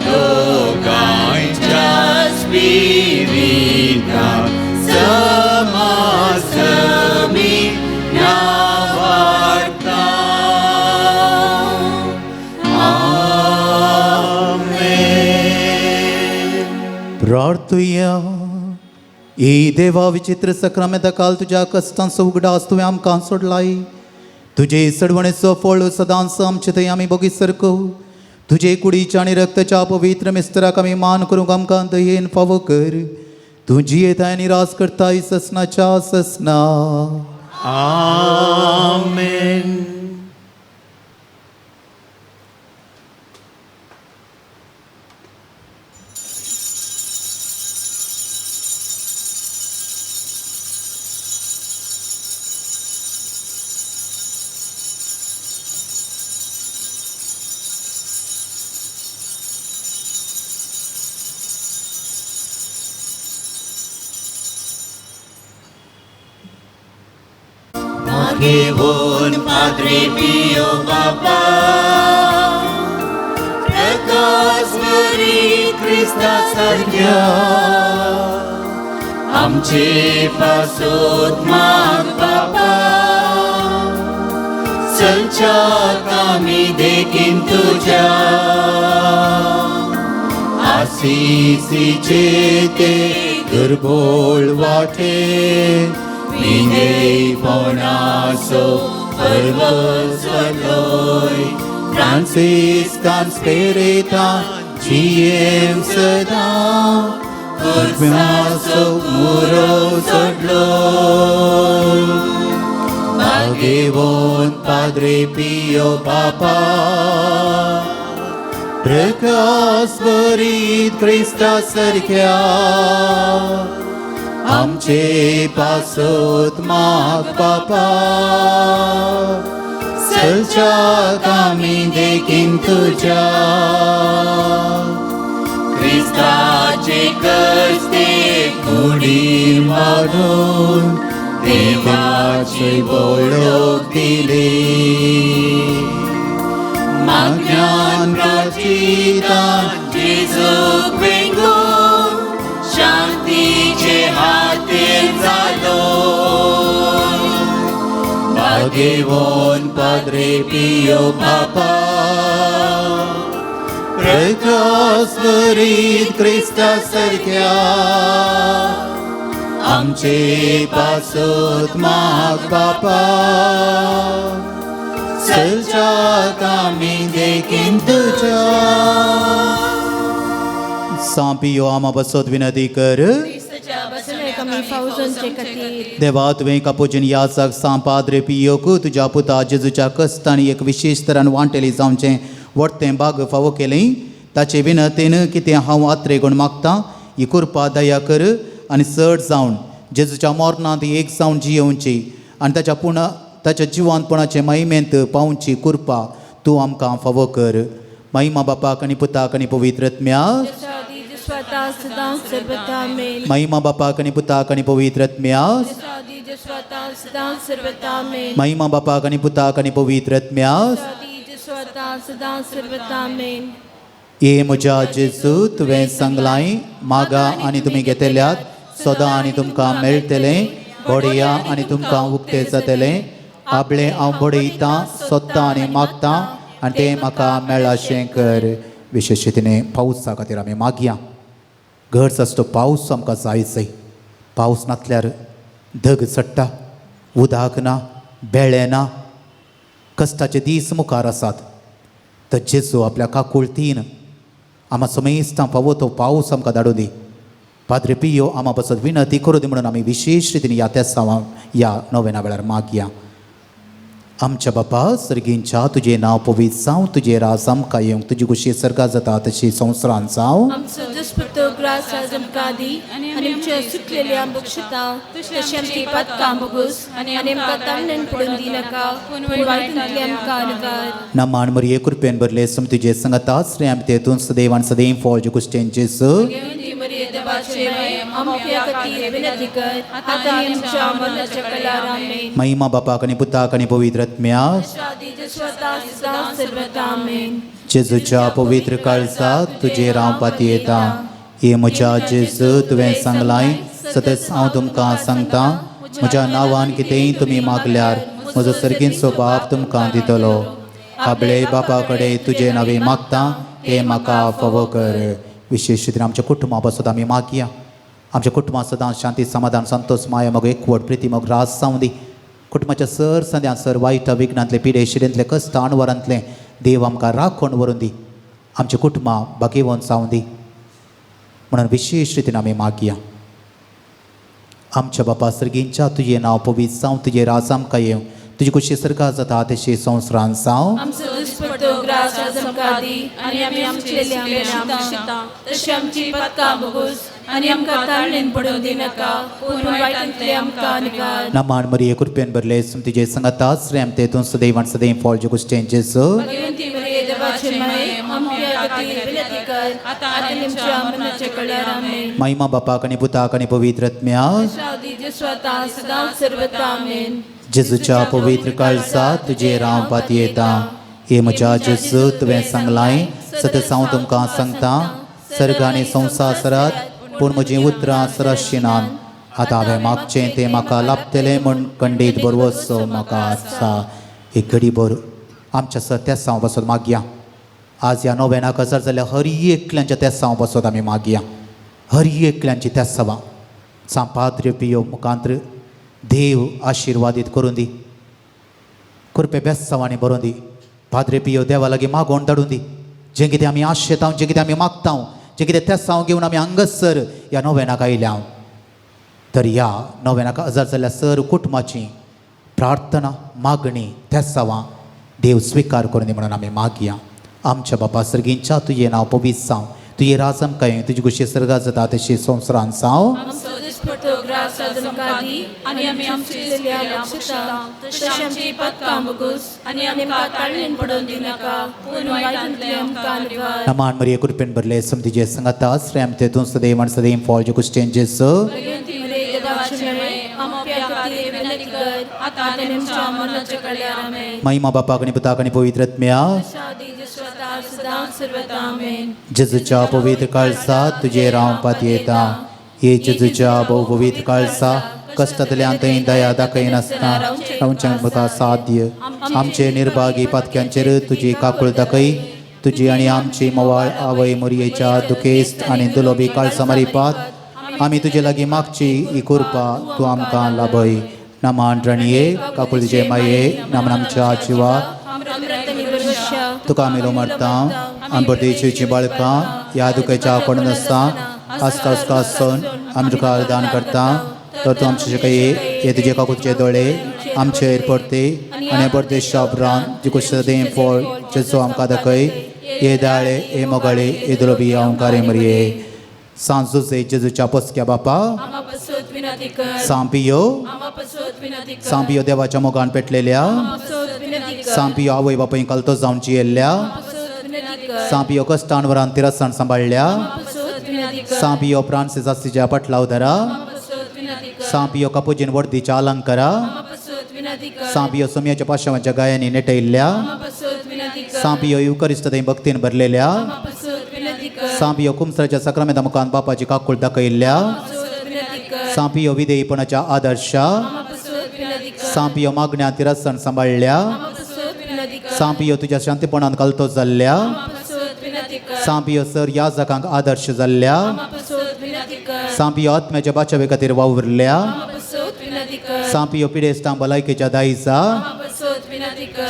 दोगांयच्या स्पिरिता समासमी नावाडता. आमेन. प्रार्थुया. ए देवा विचित्र सक्रामेंता काल तुज्या कश्टांचो उगडास तुवें आमकां सोडलाय तुजे सडवणेचो फळ सदांच आमचे थंय आमी बोगी सरको तुजे कुडीच्या आनी रक्ताच्या पवित्र मिस्तराक आमी मान करूंक आमकां दयेन फावो कर तूं जियेताय आनी राज करताय ससनाच्या ससना. आमेन. घेवन पाद्रे पियो बाबा प्रकाश बरी क्रिस्ता सारक्या आमचे पासोत माग बाबा चलच्यात आमी देखीन तुज्या आसिसीचे ते दुर्बोळ वाटे विनयपणाचो पर्वसलोय फ्रांसिस्कान स्पेरेता जियेम सदां परमाचो मुरो सोडलो. मागेवन पाद्रे पियो बापा प्रकाश बरीत क्रिस्ता सारख्या आमचे पासत माग बापा सलच्या आमी देखीन तुज्या क्रिस्ताचे कष्टे कुडीर मारून देवाची बोळोक दिली मागण्यान प्राचितान जेजूक वेंगून शांतीचे हातीर जालो भागेवोन पाद्रे पियो बापा प्रकाश बरीत क्रिस्ता सारख्या आमचे पासत माग बापा सलच्या आमी देखीन तुज्या सांपियो आमा बसत विनंती कर. आमी फावजोनचे खातीर. देवा तुवें कापोजीन याचाक सांग पाद्रे पियोक तुज्या पुता जेजूच्या कश्टांनी एक विशेश तरान वांटेली जावचें वडतें बाग फावो केलें ताचे विनंतीन कितें हांव आत्रे गुण मागतां ही कृपा दया कर आनी चड जावन जेजूच्या मरणांत एक जावन जियोवची आनी ताच्या पूण ताच्या जिवानपणाचे महिमेंत पावची कृपा तूं आमकां फावो कर. महिमा बापाक आनी पुताक आनी पवित्र आत्म्याक. स्वता सदां सर्वथा मेल. महिमा बापाक आनी पुताक आनी पवित्र आत्म्याक. स्वता सदां सर्वथा मेल. महिमा बापाक आनी पुताक आनी पवित्र आत्म्याक. स्वता सदां सर्वथा मेल. ये म्हज्या जेजू तुवें सांगलाय मागा आनी तुमी घेतल्यात सदां आनी तुमकां मेळटलें बडया आनी तुमकां उक्तें जातलें. आपलें हांव बडयतां सोदतां आनी मागतां आनी तें म्हाका मेळाशें कर. विशेश रितीन पावसा खातीर आमी मागया. गरज आसतो पावस आमकां जाय जाय. पावस नासल्यार धग चडटा, उदक ना, बेळे ना, कश्टाचे दीस मुखार आसात. तर जेजू आपल्या काकुळतीन आमा समेस्तां फावो तो पावस आमकां धाडूं दी. पाद्रे पियो आमा पासत विनंती करूं दी म्हणून आमी विशेश रितीन ह्या तेसांवां ह्या नोवेना वेळार मागया. आमच्या बापा सर्गींच्या तुजें नांव पवित्र जावं, तुजें राज आमकां येवंक, तुजी खुशी सर्गां जाता तशी संवसारांत जावं. आमचो दुस्पतो ग्रास आज आमकां दी आनी आमच्या सुकलेल्या बक्षता तशी आमची पातकां भोगोस आनी आमकां ताणण पडून दिनाका पूण वायटांतले आमकां अणकार. नमान मरिये कृपेन भरले सम तुजे संगता श्री आमी तेतून सदैव आनी सदैव फॉल गुश्टेन जेजू. घेवन मरिये देवाचे माये आमच्या खातीर विनंती कर आतां आनी आमच्या मरणाच्या कलार. आमेन. महिमा बापाक आनी पुताक आनी पवित्र आत्म्याक. स्वता सदां सर्वथा. आमेन. जेजूच्या पवित्र काळजात तुजेर हांव पातयेता. हे म्हज्या जेजू तुवें सांगलाय सतच हांव तुमकां सांगता म्हज्या नांवान कितेंय तुमी मागल्यार म्हजो सर्गींचो बाप तुमकां दितलो. आपले बापा कडेन तुजें नांवें मागता तें म्हाका फावो कर. विशेश रितीन आमच्या कुटुंबा पासत आमी मागया. आमच्या कुटुंबां सदां शांती समाधान संतोष माया मग एकवट प्रिती मग रास जावं दी. कुटुंबाच्या सर संद्या सर वायट विघ्नांतले पिडे शिरेंतले कश्ट अणवरांतले देव आमकां राखण व्हरून दी. आमच्या कुटुंबां भागेवन जावं दी म्हणून विशेश रितीन आमी मागया. आमच्या बापा सर्गींच्या तुजें नांव पवित्र जावं, तुजें राज आमकां येवं, तुजी खुशी सर्गां जाता तशी संवसारांत जावं. आमचो दुस्पतो ग्रास आज आमकां दी आनी आमी आमचे शिता तशी आमची पातकां भोगोस आनी आमकां ताळणेन पडूं दिनाका पूण वायटांतले आमकां अणकार. नमान मरिये कृपेन भरले तुजे संगता श्री आम तेतून सदैव आनी सदैव फॉल गुश्टेन जेजू. भगवंती मरिये देवाचे माये आमच्या खातीर विनंती कर आतां आनी आमच्या मरणाच्या कळार. आमेन. महिमा बापाक आनी पुताक आनी पवित्र आत्म्याक. स्वता सदां सर्वथा. आमेन. जेजूच्या पवित्र काळजात तुजेर हांव पातयेता. हे म्हज्या जेजू तुवें सांगलाय सतच हांव तुमकां सांगता सर्ग आनी संवसार सरात पूण म्हजीं उतरां सरशिनान. आतां हांवें मागचें तें म्हाका लाभतलें म्हूण खंडीत बरवसो म्हाका आसा. एक घडी भर आमच्या सर तेसांव पासत मागया. आज ह्या नोवेनाक हजर जाल्यार हर एकल्यांच्या तेसांव पासत आमी मागया. हर एकल्यांची तेसांवां सांपाद्र पियो मुखांत्र देव आशिर्वादीत करून दी. कृपे बेसांवांनी बरोवन दी. पाद्रे पियो देवा लागीं मागोवन धाडून दी. जें कितें आमी आशेता जें कितें आमी मागता जें कितें तेसांव घेवन आमी हांगासर ह्या नोवेनाक आयल्या तर ह्या नोवेनाक हजर जाल्ल्या सर कुटुंबाची प्रार्थना मागणी तेसांवां देव स्विकार करून दी म्हणून आमी मागया. आमच्या बापा सर्गींच्या तुजें नांव पवित्र जावं, तुजें राज आमकां येवं, तुजी खुशी सर्गात जाता तशी संवसारांत जावं. आमचो दिसपट्टो ग्रास आज आमकां दी आनी आमी आमची चुकलेल्या बक्षता तशें आमची पदकां भोगूस आनी आमकां ताळणेन पडोवन दिनाका, पूण वायटांतलें आमकां निवार. नमान मरिये, कृपेन भरले, समतीचे संगता श्रेम ते तूं सदैव आणि सदैव फॉल जे कुश्टेन जेसू. भगवंती मरे देवाचे मेळे आमच्या खातीर विनंती कर आतां आनी आमच्या मरणाच्या कल्याण. आमेन. महिमा बापाक आनी पुताक आनी पवित्र आत्म्या. शादी स्वता सदां सर्वता. आमेन. जेजूच्या पवित्र काळसा तुजेर हांव पातयेता. हे जेजूच्या भोव पवित्र काळसा, कश्टांतल्यान थंय दया दाखयनासतना रावच्यांक म्हाका साध्य आमचे निर्भागी पातक्यांचेर तुजी काकूळ दाखय. तुजी आनी आमची मवाळ आवय मोरयेच्या दुखेस्त आनी दुलोबी काळसा मारिपात आमी तुजे लागीं मागची ही कृपा तूं आमकां लाभय. नमान रणये, काकुळचे माये, नमन आमच्या जिवा. तुका आमी मरता आमी परदेशीची बाळकां ह्या दुखेच्या कोण नासता आसता आसता आसून आमी तुका दान करता. तर तूं आमचे शिकय हे तुजे काकुचे दोळे आमचेर परते आनी परदेशा उपरांत तुका सदैव फळ जेचो आमकां दाखय. हे दाळे, हे मोगाळे, हे दुलोबी ओंकारे मरये, सांजुसे जेजूच्या पोसक्या बापा, सांपियो, सांपियो देवाच्या मोगान पेटलेल्या, सांपियो आवय बापाय कलतो जावन जियेल्ल्या, सांपियो कश्टान वरान तिरसाण सांबाळ्ळ्या, सांपियो फ्रांसीस आस्तीच्या पटलाव धरा, सांपियो कपुजीन वर्दीच्या अलंकारा, सांपियो सोम्याच्या पाशावाच्या गायांनी नेटयल्ल्या, सांपियो युकरिस्त थंय भक्तीन भरलेल्या, सांपियो कुमसराच्या सक्रामेंता मुखान बापाची काकूळ दाखयल्ल्या, सांपियो विधेयपणाच्या आदर्शा, सांपियो मागण्या तिरसण सांबाळ्ळ्या, सांपियो तुज्या शांतीपणान कलतो जाल्ल्या, सांपियो सर याजकांक आदर्श जाल्ल्या, सांपियो आत्म्याच्या बाचावे खातीर वावुरल्या, सांपियो पिडेस्तां भलायकेच्या दायजा,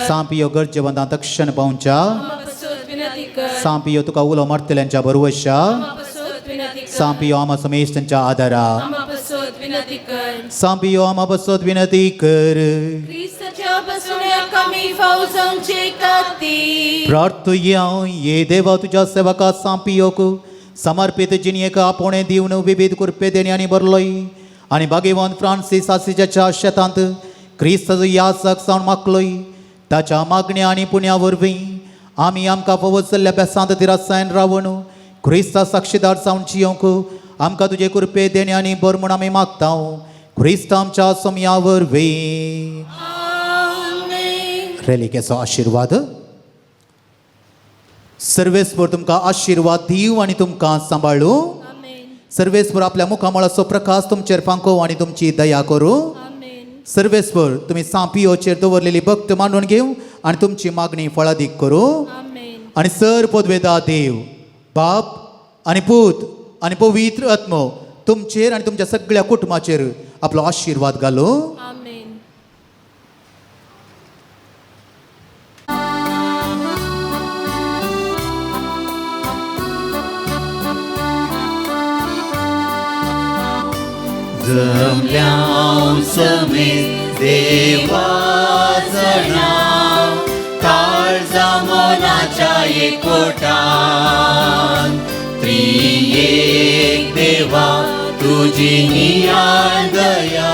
सांपियो गरजेवंतां तक्षण पावच्या, सांपियो तुका उलो मारतल्यांच्या बरवशा, सांपियो आमा समेश्टांच्या आदारा, सांपियो आमा बसत विनंती कर. प्रार्थुया. ये देवा, तुझ्या सेवका सांपियोक समर्पित जिणयेक आपोणे दिवन विविध कृपे देणे आनी बरलोय आनी भाग्यवंत फ्रांसीस आसिजाच्या शेतांत क्रिस्ताचो याचक जावन मागलोय. ताच्या मागण्या आनी पुण्या वरवीं आमी आमकां फावो जाल्ल्या बेसांत तिरासायन रावन क्रिस्ता साक्षीदार जावन जियोंक आमकां तुजे कृपे देणे आनी बर म्हूण आमी मागता, क्रिस्त आमच्या सोमया वरवीं. रेलिकेचो आशिर्वाद. सर्वेस्पर तुमकां आशिर्वाद दिवं आनी तुमकां सांबाळूं. सर्वेस्पर आपल्या मुखामळाचो प्रकाश तुमचेर फांको आनी तुमची दया करूं. सर्वेस्पर तुमी सांपियोचेर दवरलेली भक्त मांडून घेवं आनी तुमची मागणी फळादीक करूं. आनी सर पदवेदा देव बाप आनी पूत आनी पवित्र आत्मो तुमचेर आनी तुमच्या सगळ्या कुटुंबाचेर आपलो आशिर्वाद घालूं. जमल्याव समेत देवा जणा, काळजा मनाच्या एकवटान, त्रियेक देवा तुजी नियाळ दया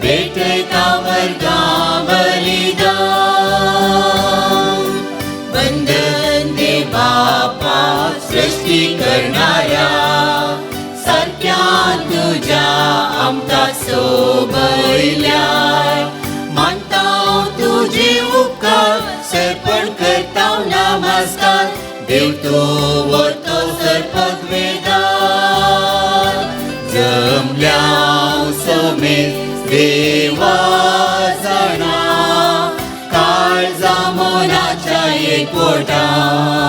भेटयता वर्गां बलिदान. वंदन दे बापा सृष्टी करणाऱ्या, सारक्या तुज्या आमकां सोबयल्या, मानता तुजे उपकार सर्पण करता नमस्कार, देव तूं व्हरतो सर्पद्वेदा. जमल्याव समेत देवा जाणा, काळजा मनाच्या एकवटान,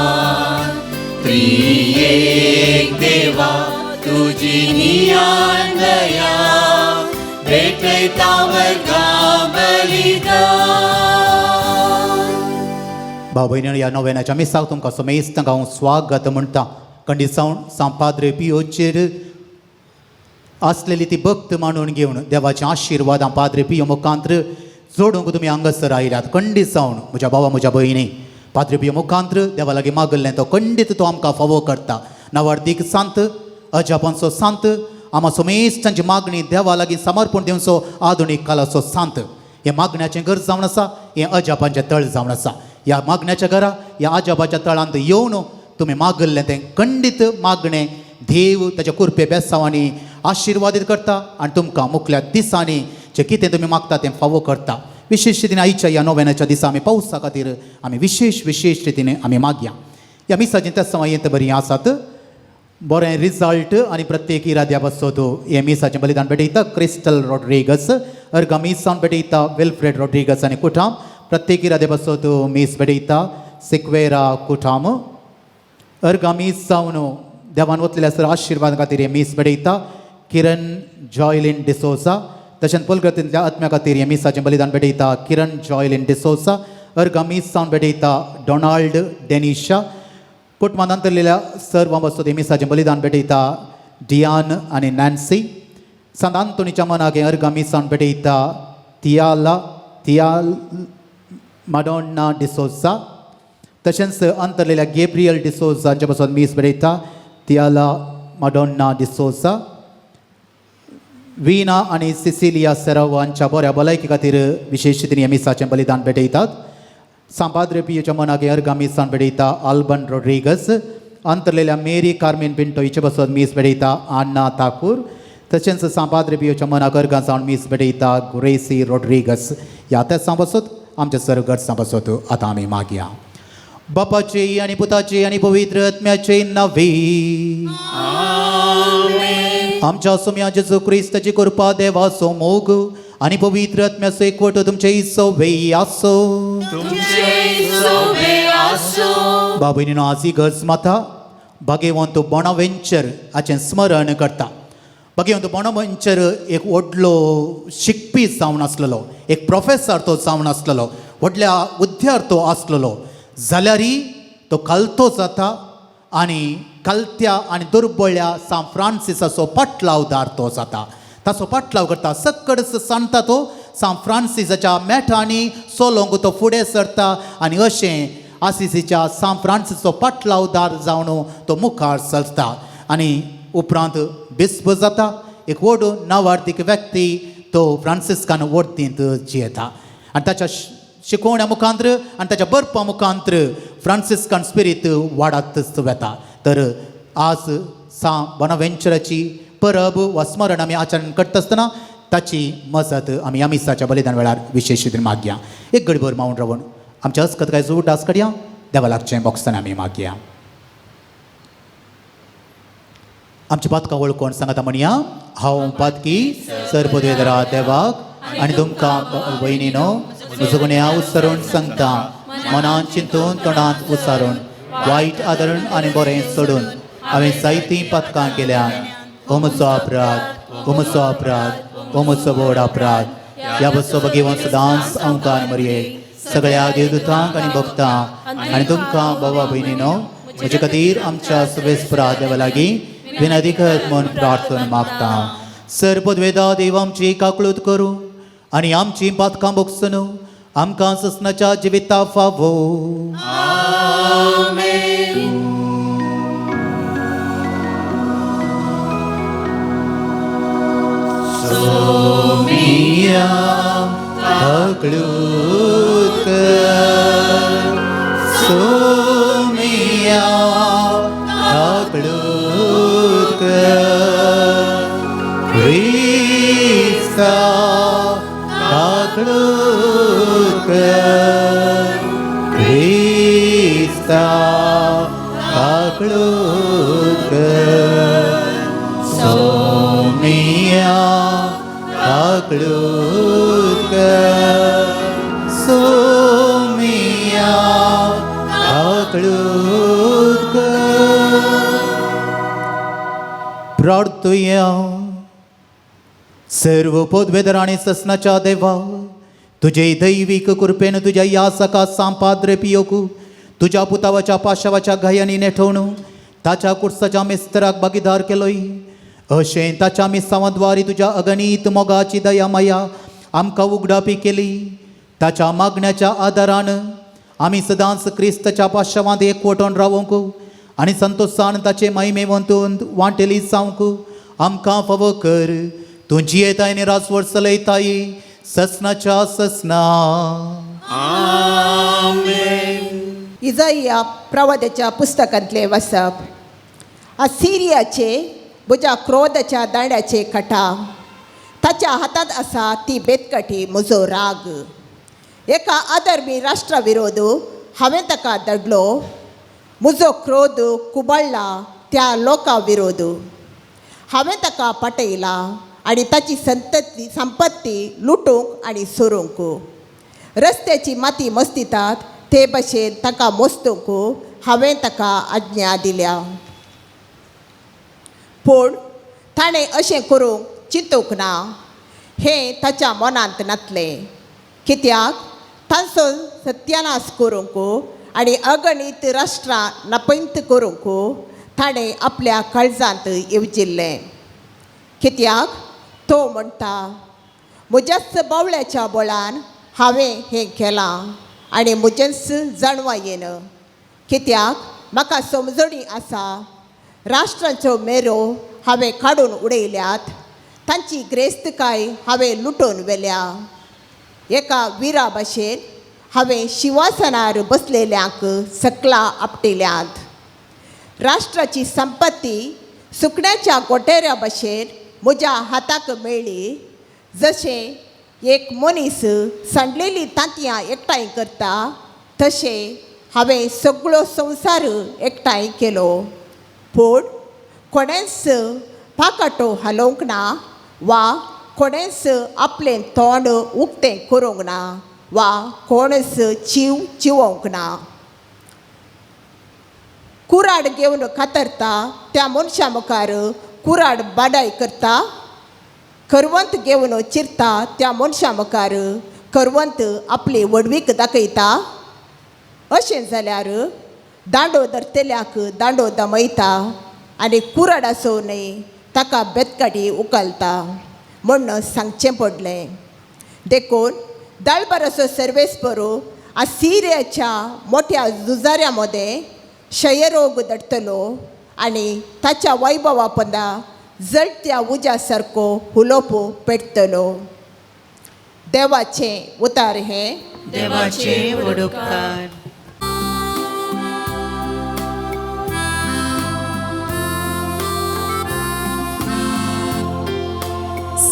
त्रियेक देवा तुजी नियाळ दया भेटयता वर्गां बलिदान. भाव भयणी, ह्या नव्याच्या मिसाक तुमकां समेस्तांक हांव स्वागत म्हणटा. कंडिसावन सांपाद्रे पियोचेर आसलेली ती भक्त मांडून घेवन देवाचे आशिर्वाद पाद्रे पियो मुखांत्र जोडूंक तुमी हांगासर आयल्यात. खंडीत जावन म्हज्या भावा म्हज्या भयणी, पाद्री पियो मुखांत्र देवा लागीं मागल्लें तो खंडीत तो आमकां फावो करता. नावार्दीक सांत, अजापांचो सांत, आमा सोमेस्टांची मागणी देवा लागीं समर्पण दिवचो आधुनीक कालाचो सांत. हें मागण्याचें घर जावन आसा, हें अजापांचें तळ जावन आसा. ह्या मागण्याच्या घरा, ह्या अजापाच्या तळांत येवन तुमी मागल्लें तें खंडीत मागणें देव ताच्या कुरपे बेसांवांनी आशिर्वादीत करता आनी तुमकां मुखल्या दिसांनी जें कितें तुमी मागता तें फावो करता. विशेश रितीन आयच्या ह्या नोवेनाच्या दिसा आमी पावसा खातीर आमी विशेश विशेश रितीन आमी मागया. ह्या मिसाचीं तेसांवां येत बरीं आसात, बरें रिजल्ट आनी प्रत्येक इराद्या पासत हें मिसाचें बलिदान भेटयता. क्रिस्टल रॉड्रिगस अर्गा मीस सावन भेटयता, विल्फ्रेड रॉड्रिगस आनी कुठाम प्रत्येक इराद्या पासत मीस भेटयता. सिक्वेरा कुठाम अर्गा मीस जावन देवान वतलेल्या सर आशिर्वाद खातीर हें मीस भेटयता. किरण जॉयलीन डिसोजा तशेंच पलगतींतल्या आत्म्या खातीर हें मिसाचें बलिदान भेटयता. किरण जॉयलीन डिसोजा अर्गा मीस सावन भेटयता. डोनाल्ड डेनिशा कुटुंबांत अंतरलेल्या सर्व वस्तू मिसाचें बलिदान भेटयता. डियान आनी नॅन्सी सांत आंतोनीच्या मनाक हें अर्गा मिसान भेटयता. तियाला तियाल माडोन्ना डिसोजा तशेंच अंतरलेल्या गेब्रियल डिसोजा हांचे पासून मीस भेटयता. तियाला माडोन्ना डिसोजा. वीना आनी सिसिलिया सेराव हांच्या बऱ्या भलायकी खातीर विशेश रितीन ह्या मिसाचें बलिदान भेटयतात. सांपाद्रे पियोच्या मनाक अर्गा मिसान भेटयता. आल्बन रॉड्रिगस अंतरलेल्या मेरी कार्मेन पिंटो हिचे पासून मीस भेटयता. आन्ना ठाकूर तशेंच सांपाद्रे पियोच्या मनाक अर्गां जावन मीस भेटयता. ग्रेसी रॉड्रिगस. ह्या तेसां पासत आमच्या सर्व गरजां पासत आतां आमी मागया. बापाचे आनी पुताचे आनी पवित्र आत्म्याचे नांवे. आमच्या सोम्या जेजू क्रिस्ताची कृपा, देवाचो मोग आनी पवित्र आत्म्याचो एकवट तुमचे सोवे आसो. बाबीनीनो, आज गज माता भाग्यवंत बोनावेंचर हाचें स्मरण करता. भाग्यवंत बोनावेंचर एक व्हडलो शिकपी जावन आसलेलो, एक प्रोफेसर तो जावन आसलेलो, व्हडल्या हुद्द्यार तो आसलेलो. जाल्यारय तो कालतो जाता आनी कालत्या आनी दुर्बळ्या सांत फ्रांसिसाचो पाटलावदार तो जाता. ताचो पाटलाव करता, सक्कडच सांगता. तो सांत फ्रांसिसाच्या मेठांनी चलोवंक तो फुडें सरता आनी अशें आसिसीच्या सांत फ्रांसिसचो पाटलावदार जावन तो मुखार सरता आनी उपरांत बिस्प जाता. एक व्हड नावार्थीक व्यक्ती तो फ्रांसिस्कान वडतींत जियेता आनी ताच्या शिकोवण्या मुखांत्र आनी ताच्या बरपा मुखांत्र फ्रांसिस्कान स्पिरीत वाडतच वता. तर आज सांत बोनावेंचराची परब वा स्मरण आमी आचरण करता आसतना ताची मजत आमी ह्या मिसाच्या बलिदान वेळार विशेश रितीन मागया. एक गडभर मावन रावन आमच्या हस्कत काय उरदास करया. देवा लागचें बोगसणें आमी मागया. आमची पातकां वळखून सांगता म्हणया, हांव पातकी. सर्वपदवेदरा देवाक आनी तुमकां भयणीनो म्हजो गुन्यांव उच्चारून सांगता. मनान चिंतून, तोंडांत उच्चारून, वायट आदरण आनी बरें सोडून हांवें जायतीं पातकां केल्या. हो म्हजो अपराध, हो म्हजो अपराध, हो म्हजो व्हड अपराध. ह्या बसो भगेवन सदांच अंकार मरये, सगळ्या देवदूतांक आनी भक्तां आनी तुमकां बाबा भयणीनो म्हजे खातीर आमच्या सुबेस्परा देवा लागीं विनंती करत म्हूण प्रार्थना मागता. सर्वपदवेदा देव आमची काकळूत करूं आनी आमची पातकां भोगसून आमकां ससनाच्या जिविता फावो. सोमिया काकळूत कर, सोमिया काकळूत कर, क्रिस्ता काकळूत कर, क्रिस्ता काकळूत कर, सोमिया काकळूत कर, सोमिया काकळूत कर. प्रार्थुया. सर्व पदवेदर आनी ससनाच्या देवा, तुजे दैवीक कृपेन तुज्या ह्या सका सांपाद्रे पियोकू तुज्या पुतावाच्या पाशावाच्या घायांनी नेठोवन ताच्या कुर्साच्या मिस्तराक भागीदार केलोय. अशें ताच्या मिसांवाद्वारी तुज्या अगणीत मोगाची दया माया आमकां उगडापी केली. ताच्या मागण्याच्या आदारान आमी सदांच क्रिस्ताच्या पाशावांत एकवटून रावंक आनी संतोशान ताचे महिमेवंतून वांटेली जावंक आमकां फावो कर. तूं जियेताय आनी रासवळ चलयताय ससनाच्या ससना. इजाइया प्रवादाच्या पुस्तकांतले वसप. असिरियाचे म्हज्या क्रोधाच्या दांड्याचे कटा, ताच्या हातांत आसा ती बेतकटी म्हजो राग. एका अधर्मी राष्ट्रा विरोध हांवें ताका धाडलो, म्हजो क्रोध कुबळ्ळा त्या लोकां विरोध. हांवें ताका पाटयला आनी ताची संतती संपत्ती लुटूंक आनी सोरूंक. रस्त्याची माती मस्तितात ते भशेन ताका मोस्तूंक हांवें ताका आज्ञा दिल्या. पूण ताणें अशें करूंक चिंतूंक ना, हें ताच्या मनांत नातलें. कित्याक तांचो सत्यानाश करूंक आनी अगणीत राष्ट्रां नपंत करूंक ताणें आपल्या काळजांत येवजिल्लें. कित्याक तो म्हणटा, म्हज्याच बावळ्याच्या बळान हांवें हें केलां आनी म्हजेंच जाणवायेन. कित्याक म्हाका समजणी आसा, राष्ट्रांच्यो मेरो हांवें काडून उडयल्यात, तांची ग्रेस्तकाय हांवें लुटून व्हेल्या. एका विरा भाशेन हांवें शिवासनार बसलेल्यांक सकला आपटिल्यांत. राष्ट्राची संपत्ती सुकण्याच्या गोटेऱ्या भशेन म्हज्या हाताक मेळ्ळी. जशें एक मनीस सांडलेली तांतयां एकठांय करता तशें हांवें सगळो संवसार एकठांय केलो. पूण कोणेंच पाकाटो हालोवंक ना वा कोणेंच आपलें तोंड उक्तें करूंक ना वा कोणच चीव चिवोवंक ना. कुराड घेवन कातरता त्या मनशा मुखार कुराड बाडाय करता, करवंत घेवन चिरता त्या मनशा मुखार करवंत आपली व्हडवीक दाखयता. अशें जाल्यार दांडो धरतल्याक दांडो दमयता आनी कुराड आसूं न्हय ताका बेतकाटी उखलता म्हूण सांगचें पडलें. देखून दळभराचो सर्वेस्परू आसिरियाच्या मोठ्या झुजाऱ्या मदें क्षयरोग धाडटलो आनी ताच्या वैभवा पंदा जळत्या उज्या सारको हुलोप पेटतलो. देवाचें उतार हें. देवाचे व्हड उपकार.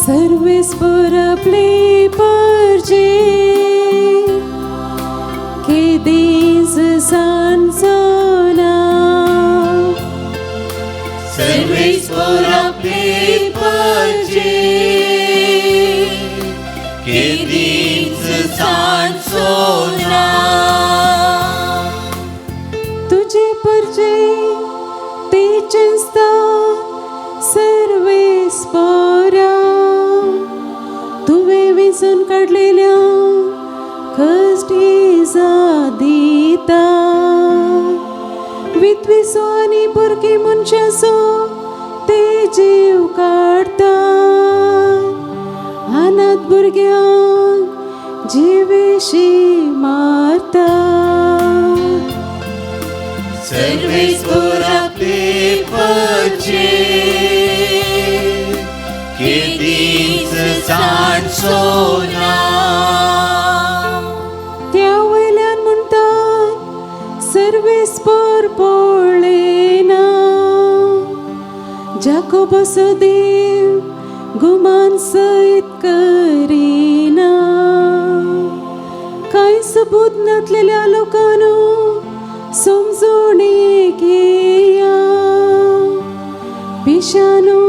सर्वेस्पर आपले परजे केदीस सांजोना. सर्वेस्पर आपले परजे केदीच सांजोना. तुझे परजे ते चिंचता सर्वेस्परा, तुवें विंचून काडलेल्या कश्टी दिता. विद्विसो आनी बुरगी मनशाचो ते जीव काडटा, अनाथ भुरग्यांक जिवेशी मारता. सर्वेस्पर आपले परजे केदीच सांजोना. त्या वयल्यान म्हणटात सर्वेस्पर पळयना, जाकोबाचो देव गुमान सयत करिना. कांय सबूत नातलेल्या लोकांनो समजोणी घेया, पिशानो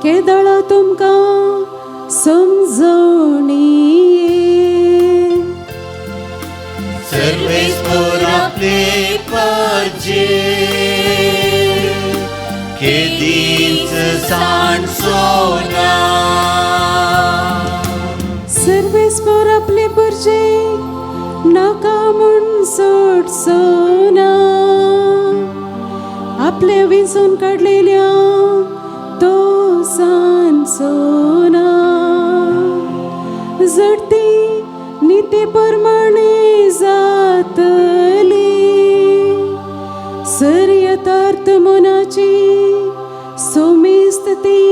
केदळा तुमकां समजोणी. सर्वेस्पर आपले परजे केदीच सांजोना. सर्वेस्पर आपले परजे नाका म्हूण सोडचो ना, आपले विंचून काडलेल्या तो सांजो ना. जर ती नितीपणान मनाची सोमेस्त ती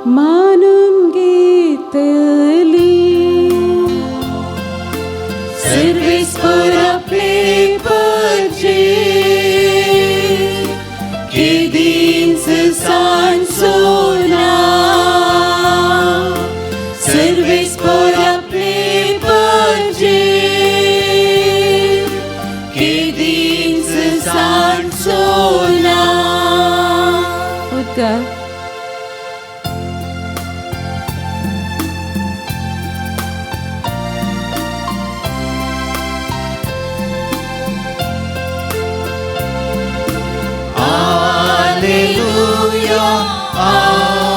मानून घेतली. सर्वेस्पर आपले परजे केदींच सांजचो ना. सर्वेस्पर आपले परजे केदींच सांजचो ना. उद्गार. Alleluia,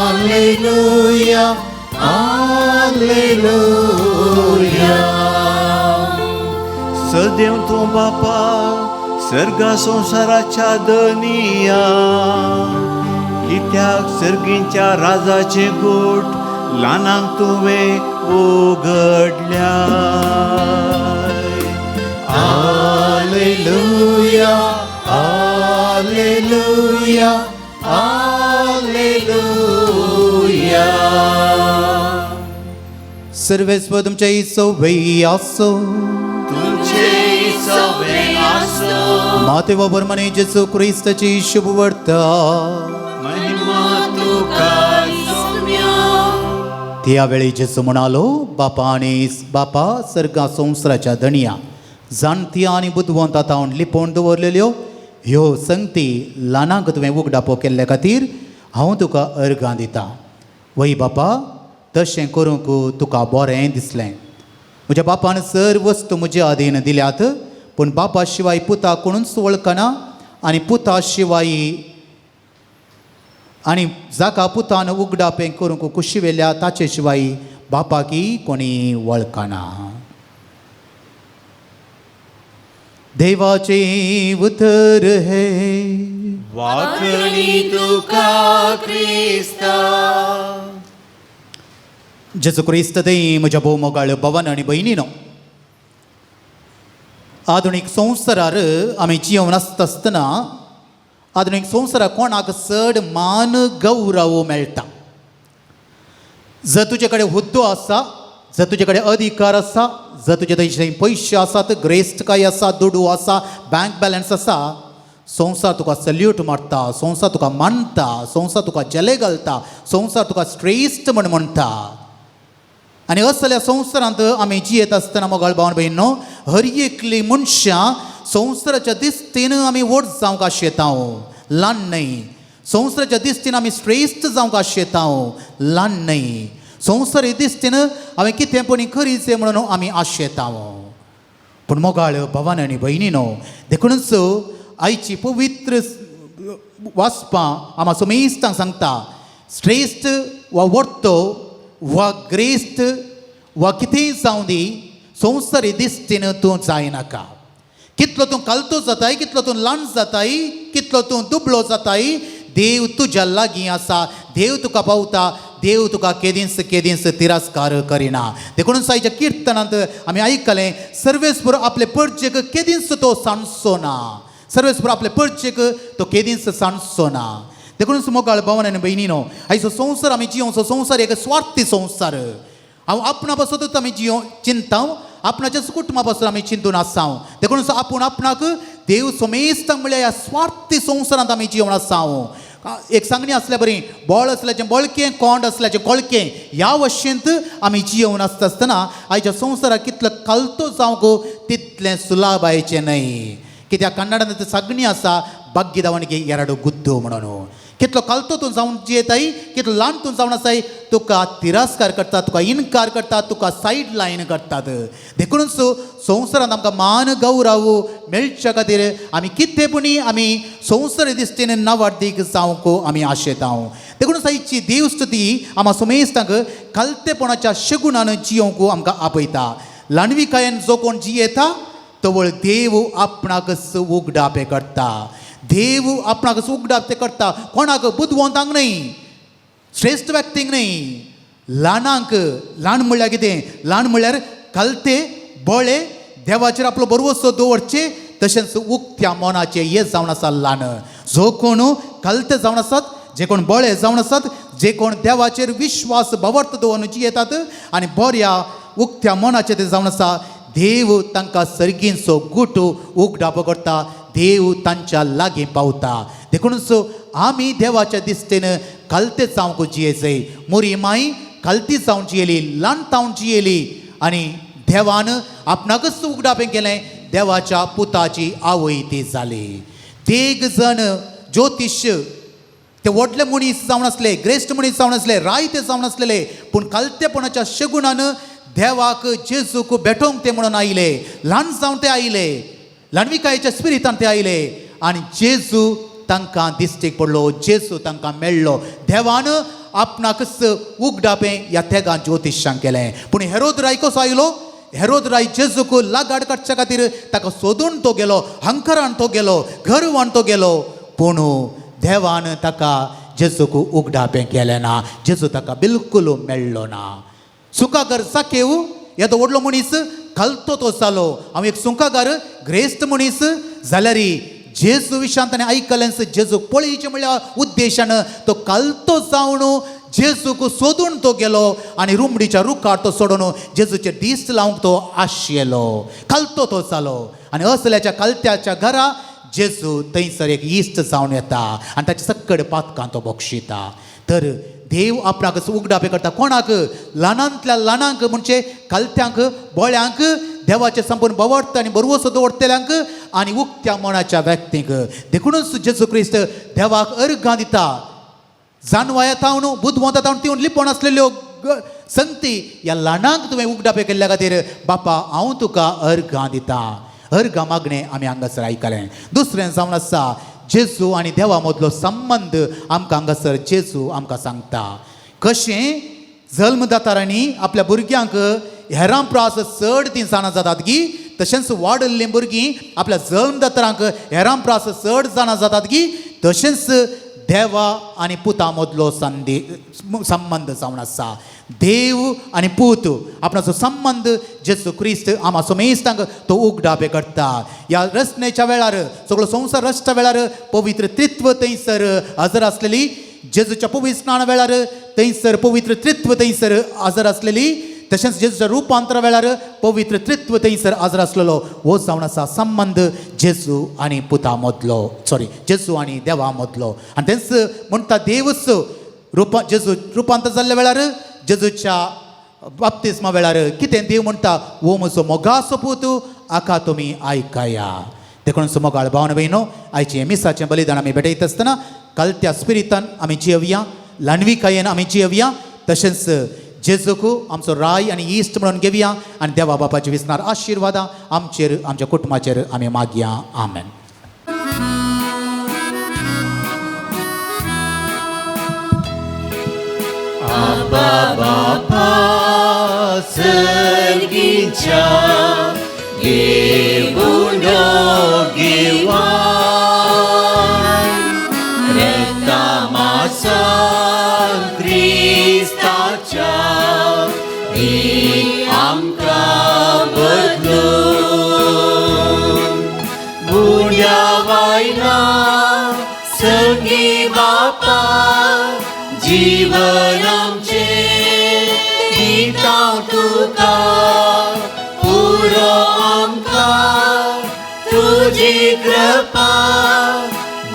Alleluia, Alleluia. सदैव तूं बापा सर्गा संवसाराच्या दनिया, कित्याक सर्गींच्या राजाचे गोट ल्हानांक तुवें उगडल्या. Alleluia, Alleluia, Alleluia. सर्वेस्पर तुमच्या सवयी असो. तुमचे सवे आसो. माते बर्मने जेसू क्रिस्ताची शुभवर्ता. महिमा तुका सोम्या. त्यावेळी जेसू म्हणालो, बापा आनी बापा सर्गा संवसाराच्या दणया जाणत्या आनी बुदवंता तावन लिपोवन दवरलेल्यो ह्यो संगती ल्हानांक तुवें उगडापो केल्ले खातीर हांव तुका अर्गां दितां. वय बापा, तशें करूंक तुका बरें दिसलें. म्हज्या बापान सर वस्तू म्हजे अधीन दिल्यात, पूण बापा शिवाय पुता कोणूच वळखना आनी पुता शिवाय आनी जाका पुतान उगडापें करूंक कुशी वेल्या ताचे शिवाय बापाकी कोणी वळखना. देवाचें उतर हे. वाकणी तुका क्रिस्ता. जेजू क्रिस्त ते म्हज्या भोव मोगाळ भवन आनी भयणीनो, आधुनीक संवसारार आमी जियोवन आसता आसतना आधुनीक संवसाराक कोणाक चड मान गौरव मेळटा. जर तुजे कडेन हुद्दो आसा, जर तुजे कडेन अधिकार आसा, जर तुजे थंय पयशे आसात, ग्रेस्तकाय आसा, दुडू आसा, बँक बॅलन्स आसा, संवसार तुका सल्यूट मारता, संवसार तुका मानता, संवसार तुका जले घालता, संवसार तुका श्रेश्ठ म्हण म्हणटा. आनी असल्या संवसारांत आमी जियेत आसतना मोगाळ भावन भयणीनो, हर एकली मनशां संवसाराच्या दिश्टीन आमी व्हड जावंक आशेता, ल्हान न्हय. संवसाराच्या दिश्टीन आमी श्रेश्ठ जावंक आशेता, ल्हान न्हय. संवसारी दिश्टीन हांवें कितें पणी करीचें म्हणून आमी आशेता. पूण मोगाळ भावान आनी भयणीनो, देखूनच आयची पवित्र वाचपां आमा समेस्तांक सांगता, श्रेश्ठ वा व्हडतो वा ग्रेस्त वा कितेंय जावं दी, संवसारी दिश्टीन तूं जायनाका. कितलो तूं कालतो जाताय, कितलो तूं ल्हान जाताय, कितलो तूं दुबळो जाताय, देव तुज्या लागीं आसा, देव तुका पावता, देव तुका केदींच केदींच तिरस्कार करिना. देखूनच आयच्या किर्तनांत आमी आयकलें, सर्वेस्पर आपले परजेक केदींच तो सांडचो ना, सर्वेस्पर आपले परजेक तो केदींच सांडचो ना. देखूनच मोगाळ भावन आनी भयणीनो, आयचो संवसार आमी जियोवचो संवसार एक स्वार्थी संवसार. हांव आपणा पासतूच आमी जियो चिंता, आपणाच्याच कुटुंबा पासून आमी चिंतून आसा. देखूनच आपूण आपणाक देव सोमेस्तांक म्हळ्यार ह्या स्वार्थी संवसारांत आमी जियोवन आसा. एक सांगणी आसल्या बरी, बोळ आसल्याचें बळकें, कोंड आसल्याचें कोळकें, ह्या वशेंत आमी जियोवन आसता आसतना आयच्या संवसाराक कितलो कालतो जावंक तितलें सुलाभायचें न्हय. कित्याक कन्नडांत सांगणी आसा, भाग्यदावणगे एरडो गुद्दो म्हणून. कितलो कालतो तूं जावन जियेताय, कितलो ल्हान तूं जावन आसाय, तुका तिरस्कार करतात, तुका इनकार करतात, तुका सायड लायन करतात. देखूनच संवसारांत आमकां मान गौरव मेळच्या खातीर आमी कितें पुणी आमी संवसारी दिश्टीन नावार्दीक जावंक आमी आशेता. देखूनच आयची देवस्तुती आमा सुमेस्तांक कालतेपणाच्या शगुणान जियोवंक आमकां आपयता. ल्हानविकायेन जो कोण जियेता तवळ देव आपणाकच उगडापें करता, देव आपणाकच उगडाप ते करता. कोणाक? बुदवंतांक न्हय, श्रेश्ठ व्यक्तींक न्हय, ल्हानांक. ल्हान म्हणल्यार कितें? ल्हान म्हणल्यार कलते बळे देवाचेर आपलो भरवसो दवरचे, तशेंच उक्त्या मनाचे हे जावन आसा ल्हान. जो कोण कलते जावन आसात, जे कोण बळे जावन आसात, जे कोण देवाचेर विश्वास बवर्त दवरून जियेतात आनी बऱ्या उक्त्या मनाचे ते जावन आसा, देव तांकां सर्गींचो गुट उगडापो करता, देव तांच्या लागीं पावता. देखूनच आमी देवाच्या दिश्टीन कलते जावंक जियेचय. मोरी माई कलती जावन जियेली, ल्हान तावन जियेली आनी देवान आपणाकच उगडापें केलें, देवाच्या पुताची आवय ती जाली. देग जण ज्योतिश ते व्हडले मनीस जावन आसले, ग्रेश्ट मनीस जावन आसले, राय ते जावन आसलेले, पूण कलतेपणाच्या शगुणान देवाक जेजूक भेटोवंक ते म्हणून आयले. ल्हान जावन ते आयले, ल्हानविकायेच्या स्पिरितान ते आयले आनी जेजू तांकां दिश्टीक पडलो, जेजू तांकां मेळ्ळो. देवान आपणाकच उगडापें ह्या तेगां ज्योतिशांक केलें. पूण हेरोद राय कसो आयलो? हेरोद राय जेजूक लागाड काडच्या खातीर ताका सोदून तो गेलो, हंकरान तो गेलो, गर्वान तो गेलो, पूण देवान ताका जेजूक उगडापें केलें ना, जेजू ताका बिलकूल मेळ्ळो ना. सुंकागर जाकेव येदो व्हडलो मनीस कलतो तो जालो, हांव एक सुंकागार ग्रेस्त मनीस जाल्यार जेजू विशांत ताणें आयकलेंच, जेजूक पळयचें म्हणल्यार उद्देशान तो कलतो जावन जेजूक सोदून तो गेलो आनी रुमडीच्या रुखार तो सोडून जेजूचे दीस लावंक तो आशेलो. कलतो तो जालो आनी असल्याच्या कलत्याच्या घरा जेजू थंयसर एक इश्ट जावन येता आनी ताचे सक्कड पातकां तो बक्षिता. तर देव आपणाक उगडापें करता कोणाक? ल्हानांतल्या ल्हानांक, म्हणजे कलत्यांक, बोळ्यांक, देवाचें संपूर्ण बवडत आनी बरवसो दवरतल्यांक आनी उक्त्या मनाच्या व्यक्तींक. देखूनच जेजू क्रिस्त देवाक अर्घां दिता. जानवाया तावन बुदवंता तावन तिवून लिपोवन आसलेल्यो संगती ह्या ल्हानांक तुवें उगडापें केल्ल्या खातीर बापा हांव तुका अर्घां दिता. अर्घां मागणें आमी हांगासर आयकलें. दुसरें जावन आसा जेजू आनी देवा मदलो संबंद आमकां हांगासर जेजू आमकां सांगता. कशें जल्मदातारांनी आपल्या भुरग्यांक हेरां प्रास चड तीं जाणा जातात की, तशेंच वाडिल्लीं भुरगीं आपल्या जल्मदातारांक हेरां प्रास चड जाणा जातात की, तशेंच देवा आनी पुता मदलो संदी संबंद जावन आसा. देव आनी पूत आपणाचो संबंद जेजू क्रिस्त आमा सोमेस्तांक तो उगडापे करता. ह्या रचनेच्या वेळार सगळो संवसार रचच्या वेळार पवित्र त्रित्व थंयसर हजर आसलेली, जेजूच्या पवित्र स्नान वेळार थंयसर पवित्र त्रित्व थंयसर हजर आसलेली, तशेंच जेजूच्या रुपांतरा वेळार पवित्र त्रित्व थंयसर हजर आसलेलो. हो जावन आसा संबंद जेजू आनी पुता मदलो, सॉरी जेजू आनी देवा मदलो. आनी तेंच म्हणटा देवच रुपा जेजू रुपांतर जाल्ल्या वेळार जेजूच्या बाप्तिस्मा वेळार कितें देव म्हणटा, हो म्हजो मोगाचो पूत, आका तुमी आयकाया. देखून मोगाळ भावन भयणो, आयचें मिसाचें बलिदान आमी भेटयता आसतना कलत्या स्पिरितान आमी जियेवया, ल्हानविकायेन आमी जियेवया, तशेंच जेजूक आमचो राय आनी इश्ट म्हणून घेवया आनी देवा बापाचे विसणार आशिर्वादां आमचेर आमच्या कुटुंबाचेर आमी मागया. आमेन. आबा बापा सर्गीच्या देवुनो घेवान रक्तामासान क्रिस्ताच्या दी आमकां बदलून गुण्या वायला संगी बापा जीवन आमचें दिता तुका पुरो आमकां तुजी कृपा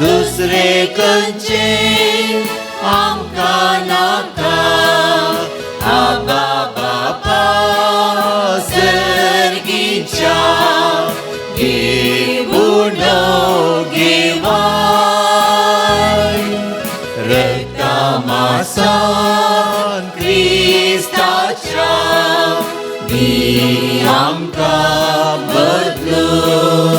दुसरे खंयचें आमकां नाका. आबा बापा सर्गीच्या देवुनो घेवान रक्तामासान क्रिस्ताच्या दी आमकां बदलून.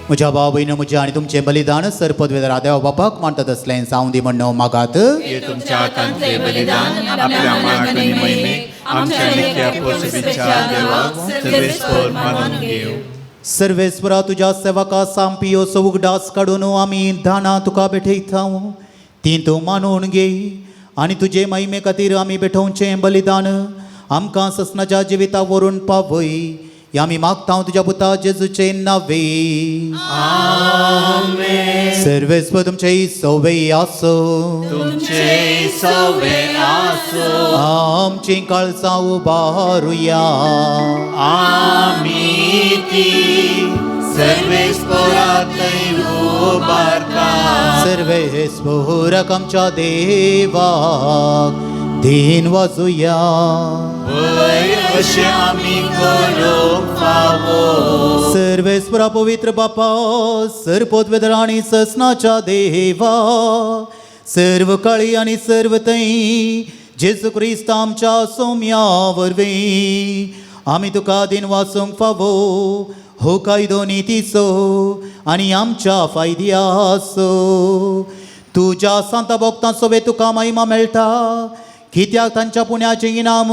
म्हज्या भाव भयणीं, म्हज्या आनी तुमचें बलिदान सरपदवेदारा देवा बापाक मानतात असलें जावं दी म्हण्ण मागात. हे तुमच्या हातांतले बलिदान आपल्या मानाक आनी महिमेक आमच्या नित्या पोसबीच्या देवाक सर्वेस्पर मानून घेवं. सर्वेस्परा तुज्या सेवका सांपियोचो उगडास काडून आमी दानां तुका भेटयता, तीं तूं मानून घे आनी तुजे महिमे खातीर आमी भेटोवचें बलिदान आमकां ससनाच्या जिविता व्हरून पावय. आमी मागता तुज्या पुता जेजूचे नावे. सर्वेस्व तुमचे सोवे आसो. तुमचे सवे आसो. आमची काळजां उबारुया. आमी ती सर्वेस्परातय उबारता. सर्वेस्वरक आमच्या देवाक दीन वाजुया. वय अशें आमी करूंक फावो. सर्वेस्वरा पवित्र बापा, सर्पोद्वेदर आणि ससनाच्या देवा, सर्व काळी आणि सर्व थंय जेजू क्रिस्त आमच्या सोम्या वरवीं आमी तुका दिन वाचूंक फावो. हो कायदो नितीचो आनी आमच्या फायद्याचो. तुज्या सांता भक्तां सोबे तुका महिमा मेळटा, कित्याक तांच्या पुण्याचें इनाम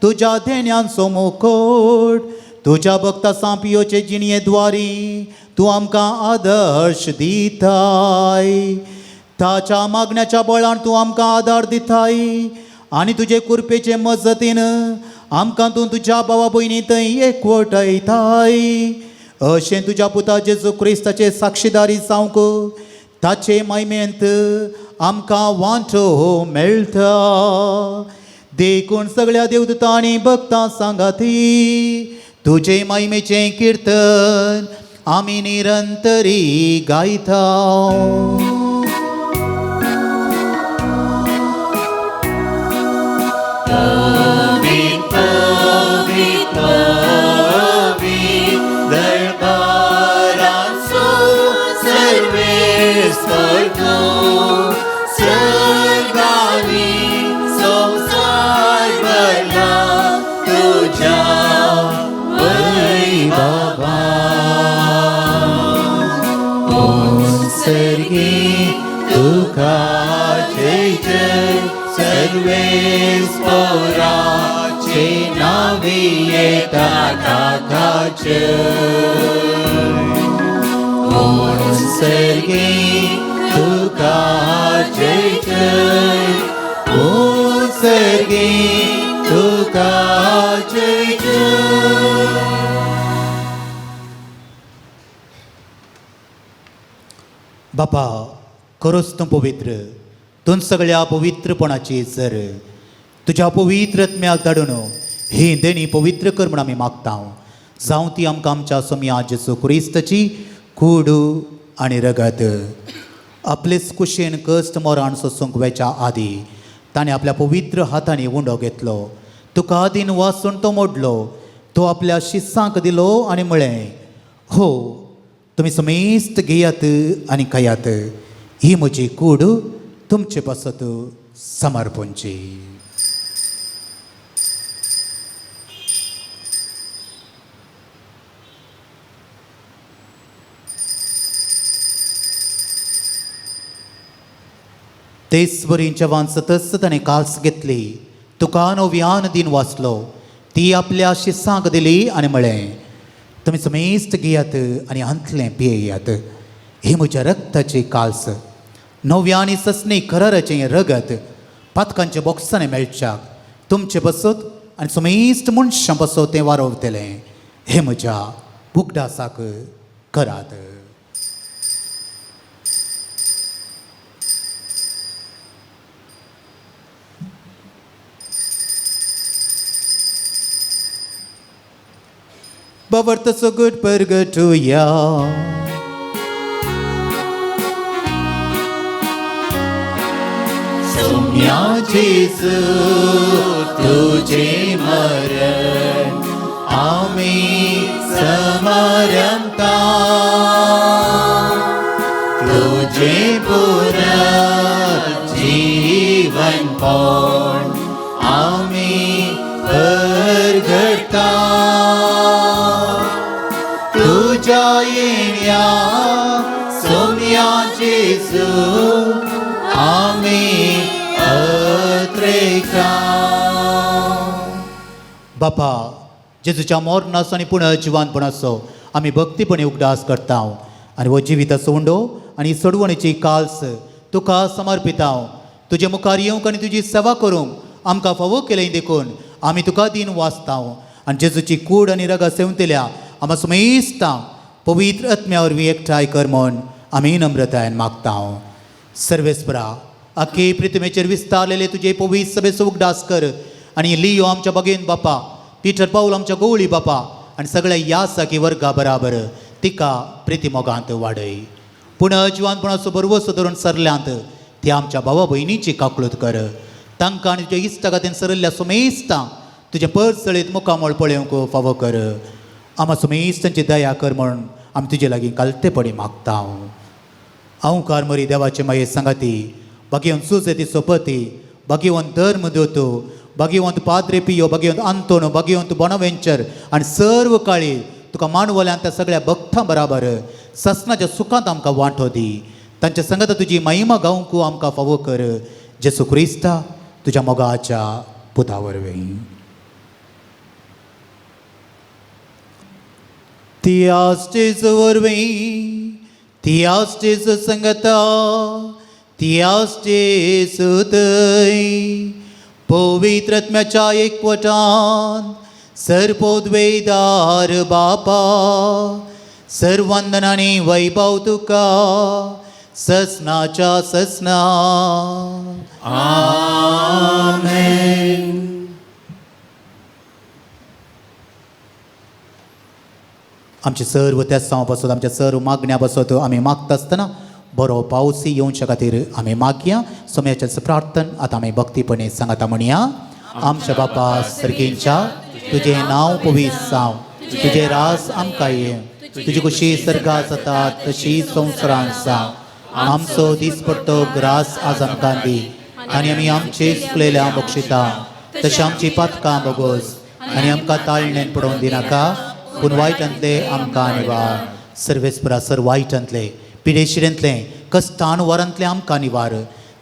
तुज्या देण्यांचो मुकोट. तुज्या भक्ता सांपियोचे जिणये द्वारी तूं आमकां आदर्श दिताय. ताच्या मागण्याच्या बळान तूं आमकां आदार दिताय आनी तुजे कुरपेचे मजतीन आमकां तूं तुज्या भावा भयणी थंय एकवटायताय. अशें तुज्या पुता जेजू क्रिस्ताचे साक्षीदारी जावंक ताचे मायमेंत आमकां वांटो मेळटा. देखून सगळ्या देवदूतां आनी भक्तां सांगाती तुजे मायमेचें किर्तन आमी निरंतरी गायता. दरबाराचो सर्वेस्पर तूं, सर्गांनी संवसार भरला तुज्या वैभवान. सर्गी तुका जय जय, सर्वेस्पराचे नावे येता ताका जय. सर्गी तुका जय जय, सर्गी तुका जय जय. बापा, खरोच तूं पवित्र, तूं सगळ्या पवित्रपणाची जर तुज्या पवित्र आत्म्याक धाडून ही देणी पवित्र कर म्हण आमी मागता. जावं ती आमकां आमच्या सोम्या जेजू क्रिस्ताची कूड आनी रगत. आपलेच कुशेन कश्ट मरण सोसूंक वेच्या आदी ताणें आपल्या पवित्र हातांनी उंडो घेतलो, तुका दीन वासून तो मोडलो, तो आपल्या शिसांक दिलो आनी म्हळें, हो तुमी समेस्त घेयात आनी खायात, ही म्हजी कूड तुमचे पासत समर्पणची. तेच वरीं जेवण सतच ताणें कास घेतली, तुका नव्यान दीन वाचलो, ती आपल्या शिसांक दिली आनी म्हळें, तुमी समेस्त घेयात आनी हांतलें पियेयात, ही म्हज्या रक्ताची काल्स, नव्या आनी ससनी खराराचें रगत पातकांच्या बोक्सांनी मेळच्याक तुमचे बसत आनी समेस्त मनशां बसत तें वारवतलें. हें म्हज्या उगडासाक करात. बाबर्त सगट परगटुया. सोम्या जेजू तुझे मरण आमी समरंता, तुझे पुनर्जीवन पण आमी परगटा. तुझ्या येण्या सोम्या जेजू आमी अत्रेका. बापा, जेजूच्या मरणाचो आनी पुनर्जिवानपणाचो आमी भक्तीपणे उगडास करता आनी हो जिविताचो उंडो आनी सोडवणेची काल्स तुका समर्पिता. तुजे मुखार येवंक आनी तुजी सेवा करूंक आमकां फावो केलें देखून आमी तुका दीन वाचता आनी जेजूची कूड आनी रगा सेवंतल्या आमा सुमेस्ता पवित्र आत्म्या वरवीं एकठांय कर म्हूण आमी नम्रतायेन मागता. सर्वेस्परा आखे प्रितमेचेर विस्तारलेले तुजे पवित्र सभेचो उगडास कर आनी लियो आमच्या बगेन बापा, पिटर पावल आमच्या गोवळी बापा आनी सगळ्या ह्या साकी वर्गा बराबर तिका प्रितीमोगांत वाडय. पूण जिवानपणाचो बरवसो धरून सरल्यांत ती आमच्या भावा भयणीची काकळूत कर. तांकां आनी तुज्या इश्टागातीन सरल्ल्या सुमेस्ता तुजें परसळीत मुखामळ पळोवंक फावो कर. आमा सुमेस्तांची दया कर म्हूण आमी तुजे लागीं कालतेपणी मागता. अहंकार मरी देवाचे माये सांगाती भाग्यवंत सुजेती सोपती भाग्यवंत धर्म दोतो भाग्यवंत पाद्रे पियो भाग्यवंत आंतोनो भाग्यवंत बोनावेंचर आनी सर्व काळी तुका मानवल्यान त्या सगळ्या भक्तां बराबर ससनाच्या सुखांत आमकां वांटो दी. तांच्या संगता तुजी महिमा गावंक आमकां फावो कर. जेसू क्रिस्ता तुज्या मोगाच्या पुता वरवीं. तियास जेजू वरवीं, तियास जेजू संगता, तियास जेजू थंय पवित्र आत्म्याच्या एकवटान सर्वोद्वेदार बापा सर्वंदनानी वैभव तुका ससनाच्या ससना. आमेन. आमचे सर्व तेसांव पासत आमच्या सर्व मागण्या पासत आमी मागता आसतना बरो पावसी येवच्या खातीर आमी मागया. सोम्याचें प्रार्थन आतां आमी भक्तीपणे सांगता म्हणया. आमच्या बापा सर्गींच्या तुजें नांव पवित्र जावं, तुजें रास आमकां येवं, तुजी कुशी सर्गा जाता तशी संवसारांत जावं. आमचो दिसपट्टो ग्रास आज आमकां दी आनी आमी आमचे चुकलेल्या बक्षिता तशें आमची पातकां बोगोस आनी आमकां ताळणेन पडोवन दिनाका पूण वायटांतले आमकां निवार. सर्वेस्परा सर वायटांतले पिडेशिरेंतले कश्टान वरांतले आमकां निवार.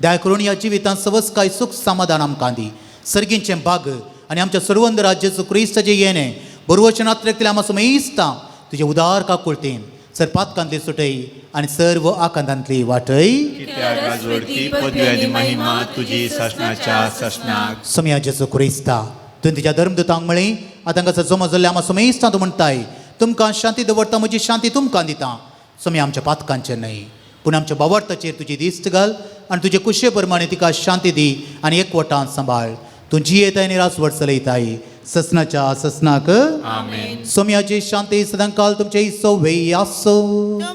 दया करून ह्या जिवितांत सवसकाय सुख समाधान आमकां दी. सर्गींचें भाग आनी आमच्या सर्वंद राज्याचो क्रिस्ताचें येणें बरवचनांतल्या आमा सुमेस्ता तुजें उदार काकुळतीन सर पातकांतली सुटय आनी सर्व आकांतांतली वाटय. कित्याक राजवडकी पदवी आनी महिमा तुजी सासणाच्या सासणाक. सोम्या जेजू क्रिस्ता तुवें तुज्या धर्मदूतांक म्हळें आतां हांगासर जमा जाल्ल्या आमा सुमेस्ता तूं म्हणटाय तुमकां शांती दवरता म्हजी शांती तुमकां दिता. सोम्या आमच्या पातकांचेर न्हय पूण आमच्या बावार्थाचेर तुजी दिश्ट घाल आनी तुजे कुशे प्रमाणे तिका शांती दी आनी एकवटान सांबाळ. तूं जियेताय आनी रासवट चलयताय ससनाच्या ससनाक. आमेन. सोम्याची शांती सदांकाल तुमचे सोवे आसो.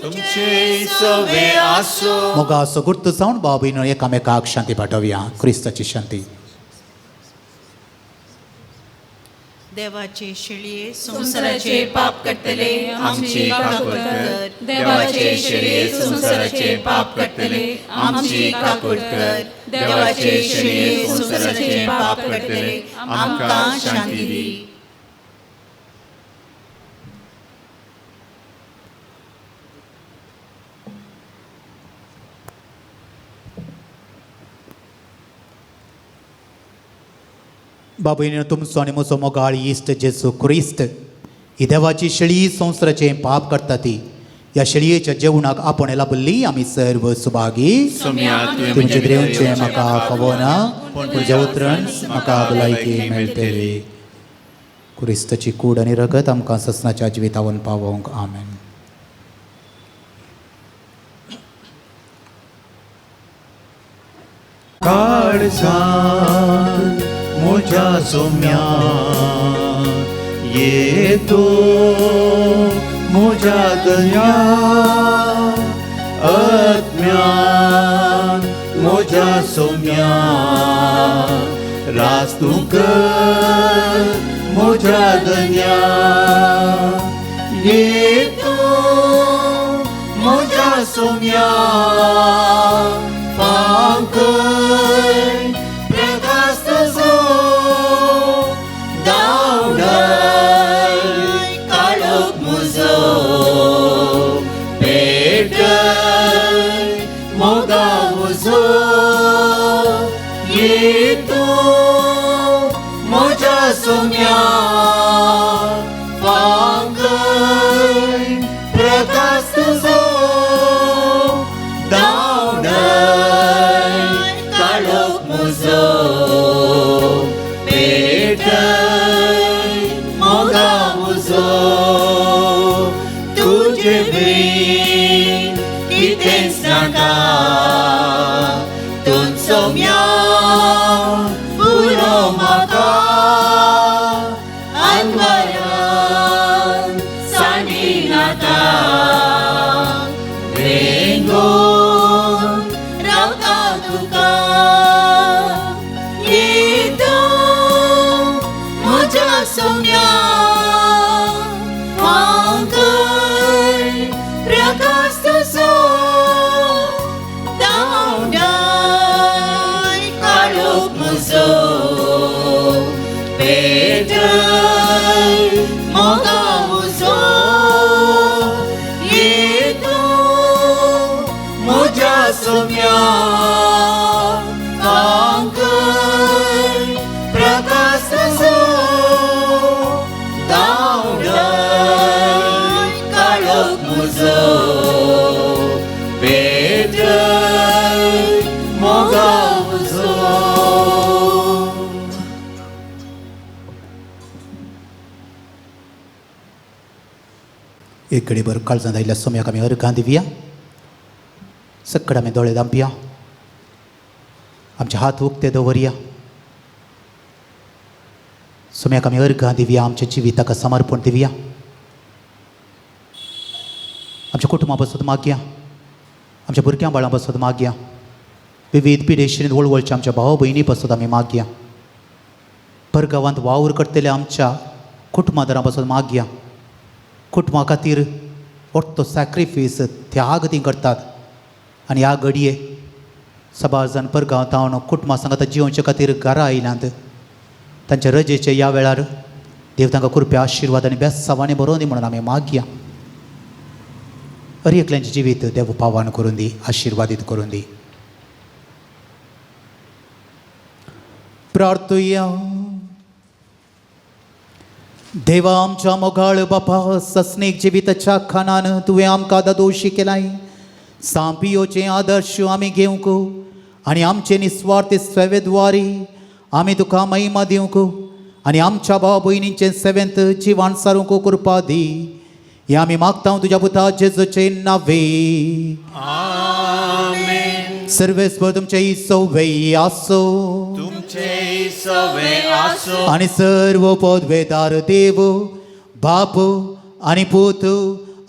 तुमचे सवे आसो. मोगाचो गुर्त जावन भाव भयणो एकामेकाक शांती पाठोवया. क्रिस्ताची शांती. देवाचे शेळये संवसाराचे पाप काडटले आमची काकूट कर. देवाचे शेळये संवसाराचे पाप काडटले आमची काकूट कर. देवाचे शेळये संवसाराचे पाप काडटले आमकां शांती दी. बाबून तुमचो आनी म्हजो मोगाळ इश्ट जेजू क्रिस्त ही देवाची शेळी संवसाराचें पाप करता ती ह्या शेळयेच्या जेवणाक आपोवणें लाबिल्ली आमी सर्व सुभागी. सोम्या तुवें तुमचें द्रेवचें म्हाका फावना पूण तुज्या उतरान म्हाका भलायकी मेळटली. क्रिस्ताची कूड आनी रगत आमकां ससनाच्या जिवितावन पावोवंक. आमेन. काळजान म्हज्या सोम्या ये तूं म्हज्या दया आत्म्यान म्हज्या सोम्या रास तूं कर म्हज्या दया ये तूं म्हज्या सोम्या फांकय प्रकाश तुजो दावडय काळोख म्हजो पेटय मोगा म्हजो ये तूं म्हज्या सोम्या फांकय प्रकाश तुजो दावडय काळोख म्हजो पेटय मोगा. सोम्या पुरो म्हाका अनवरान सांडिनाका वेंगोवन रावता तुका ये तूं म्हज्या सोम्या फांकर प्रकाश तुजो दावडाय काळोख म्हजो पेटय मोगा उजो ये तूं म्हज्या सोम्या फांकर प्रकाश तुजो दावडाय काळोख म्हजो पेटय मोगा उजो. एक घडीभर काळजांत आयिल्ल्या सोम्याक आमी अर्घां दिवया. सक्कड आमी दोळे धांपया, आमचे हात उक्ते दवरया. सोम्याक आमी अर्घां दिवया, आमच्या जिविताक समर्पण दिवया. आमच्या कुटुंबा पासत मागया, आमच्या भुरग्यां बाळां पासत मागया. विविध पिडेशीन वळवळच्या आमच्या भाव भयणी पासत आमी मागया. परगांवांत वावर करतल्या आमच्या कुटुंबादारां पासत मागया. कुटुंबा खातीर व्हडलो सॅक्रिफीस त्याग ती करतात आनी ह्या घडये सबार जाण परगांव हांव कुटुंबा सांगाता जियोवचे खातीर घरा आयल्यांत. तांच्या रजेचे ह्या वेळार देव तांकां कृपया आशिर्वाद आनी बेसावांनी बरोवन दी म्हणून आमी मागया. हर एकल्यांचें जिवीत देव पावन करून दी, आशिर्वादीत करून दी. प्रार्थुया. देवा आमच्या मोगाळ बापा, सस्नीक जिविताच्या खाणान तुवें आमकां दादोशी केलाय. सांपियोचे आदर्श आमी घेवंक आनी आमचे निस्वार्थी सेवेद्वारी आमी तुका महिमा दिवंक आनी आमच्या भाव भयणींचे सेवेंत जिवान सारूंक कृपा दी. हें आमी मागता तुज्या पुता जेजूचे नावे. आमेन. सर्वेस्पर तुमचे सवे आसो. तुमचे सवे आसो. आनी सर्व पदवेदार देव बाप आनी पूत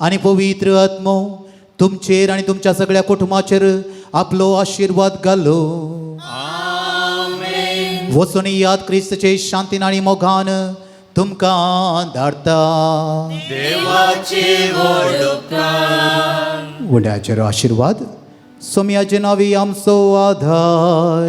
आनी पवित्र आत्मो तुमचेर आनी तुमच्या सगळ्या कुटुंबाचेर आपलो आशिर्वाद घालो. आमेन. वचून याद क्रिस्तचे शांतीन आनी मोगान तुमकां धाडता. देवाचे व्हड उपकार. उंड्याचेर आशिर्वाद. सोम्याचे नावी आमचो आधार.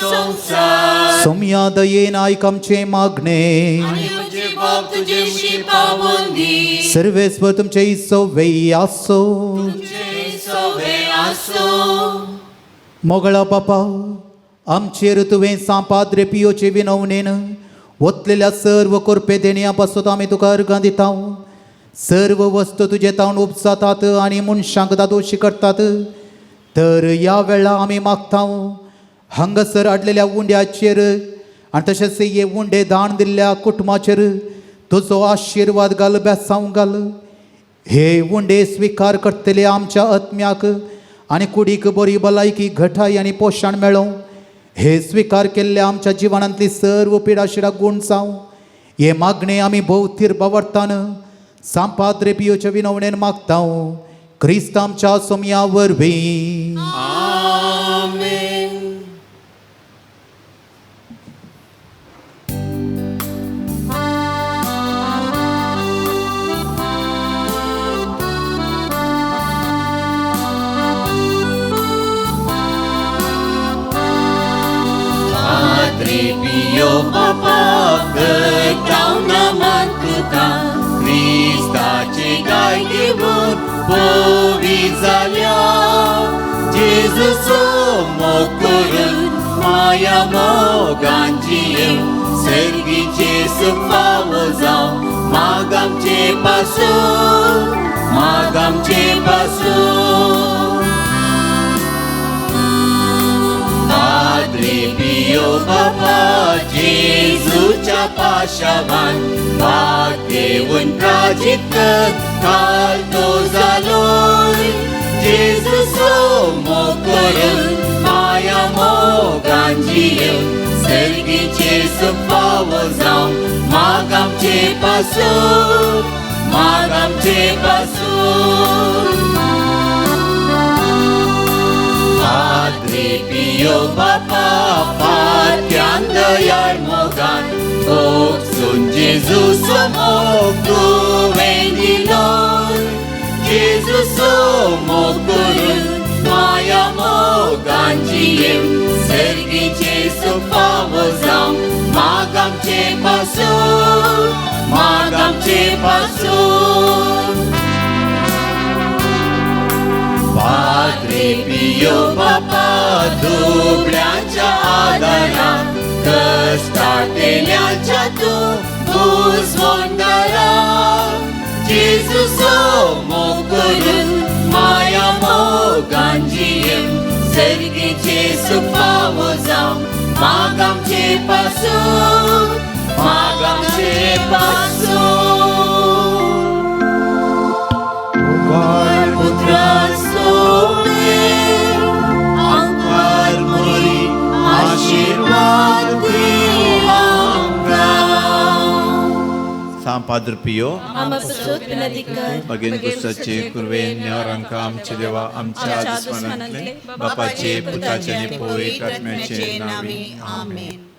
संसार. सोम्या दयेन आयक आमचें मागणें. आनी आमचे बाप तुजेशी पावोवन दी. सर्वेस्पर तुमचे सवे आसो. तुमचे सवे आसो. मोगळा बापा, आमचेर तुवें सांपाद्रे पियोचे विनवणेन वतलेल्या सर्व कोरपे देण्या पासत आमी तुका अर्गां दिता. सर्व वस्तू तुजे तावन उपजातात आनी मनशांक दादोशी करतात. तर ह्या वेळा आमी मागता हांगासर हाडलेल्या उंड्याचेर आनी तशेंच हे उंडे दान दिल्ल्या कुटुंबाचेर तुजो आशिर्वाद घाल, बेसांव घाल. हे उंडे स्विकार करतले आमच्या आत्म्याक आनी कुडीक बरी भलायकी, घटाय आनी पोशण मेळों. हे स्विकार केल्ले आमच्या जिवनांतली सर्व पिडाशिडा गूण जावं. हे मागणे आमी भोव थीर बावडतान सांपाद्रे पियोच्या विनवणेन मागता क्रिस्त आमच्या सोमया वरवीं. आमेन. Padre Pio Papa, करताव नमन तुका, क्रिस्ताचे गाय घेवन पवी जाल्या. जेजूचो मोग करून माया मोगान जियेवन सर्गीचे सुख फावो जावं. माग आमचे पासून, माग आमचे पासून. Padre Pio Papa, जेजूच्या पाशावान भाग घेवन प्राजीत कर काल तो जालोय. जेजूचो मोग करून जियेवन सर्गीचे सुख फावो जावं माग आमचे पासून माग आमचे पासून. पाद्रे पियो बापा फात्यान दयाळ मोगान भोगसून जेजू मोग तुवें दिलो जेजू मोग करून माया मोगान जियेवन सर्गीचे सुख फावो जावं माग आमचे पासून माग आमचे पासून. पाद्रे पियो बापा दुबळ्यांच्या आदारान कश्टातेल्यांच्या तूं बुजवणदारा जेजूचो मोग करून माया मोगान जियेवन सर्गीचे सुख फावो जावं माग आमचे पासून माग आमचे पासून. पुत्रा सोने आंकार मोरी आशीर्वाद दी आमकां. सांग पाद्र पियो आमा पासून विनंती कर. भगीन कुस्ताचे कुर्वे नेवरांका आमचे देवा आमच्या दुस्मानांतले बापाचे पुताचे आनी पवित्र आत्म्याचे नांवी. आमेन.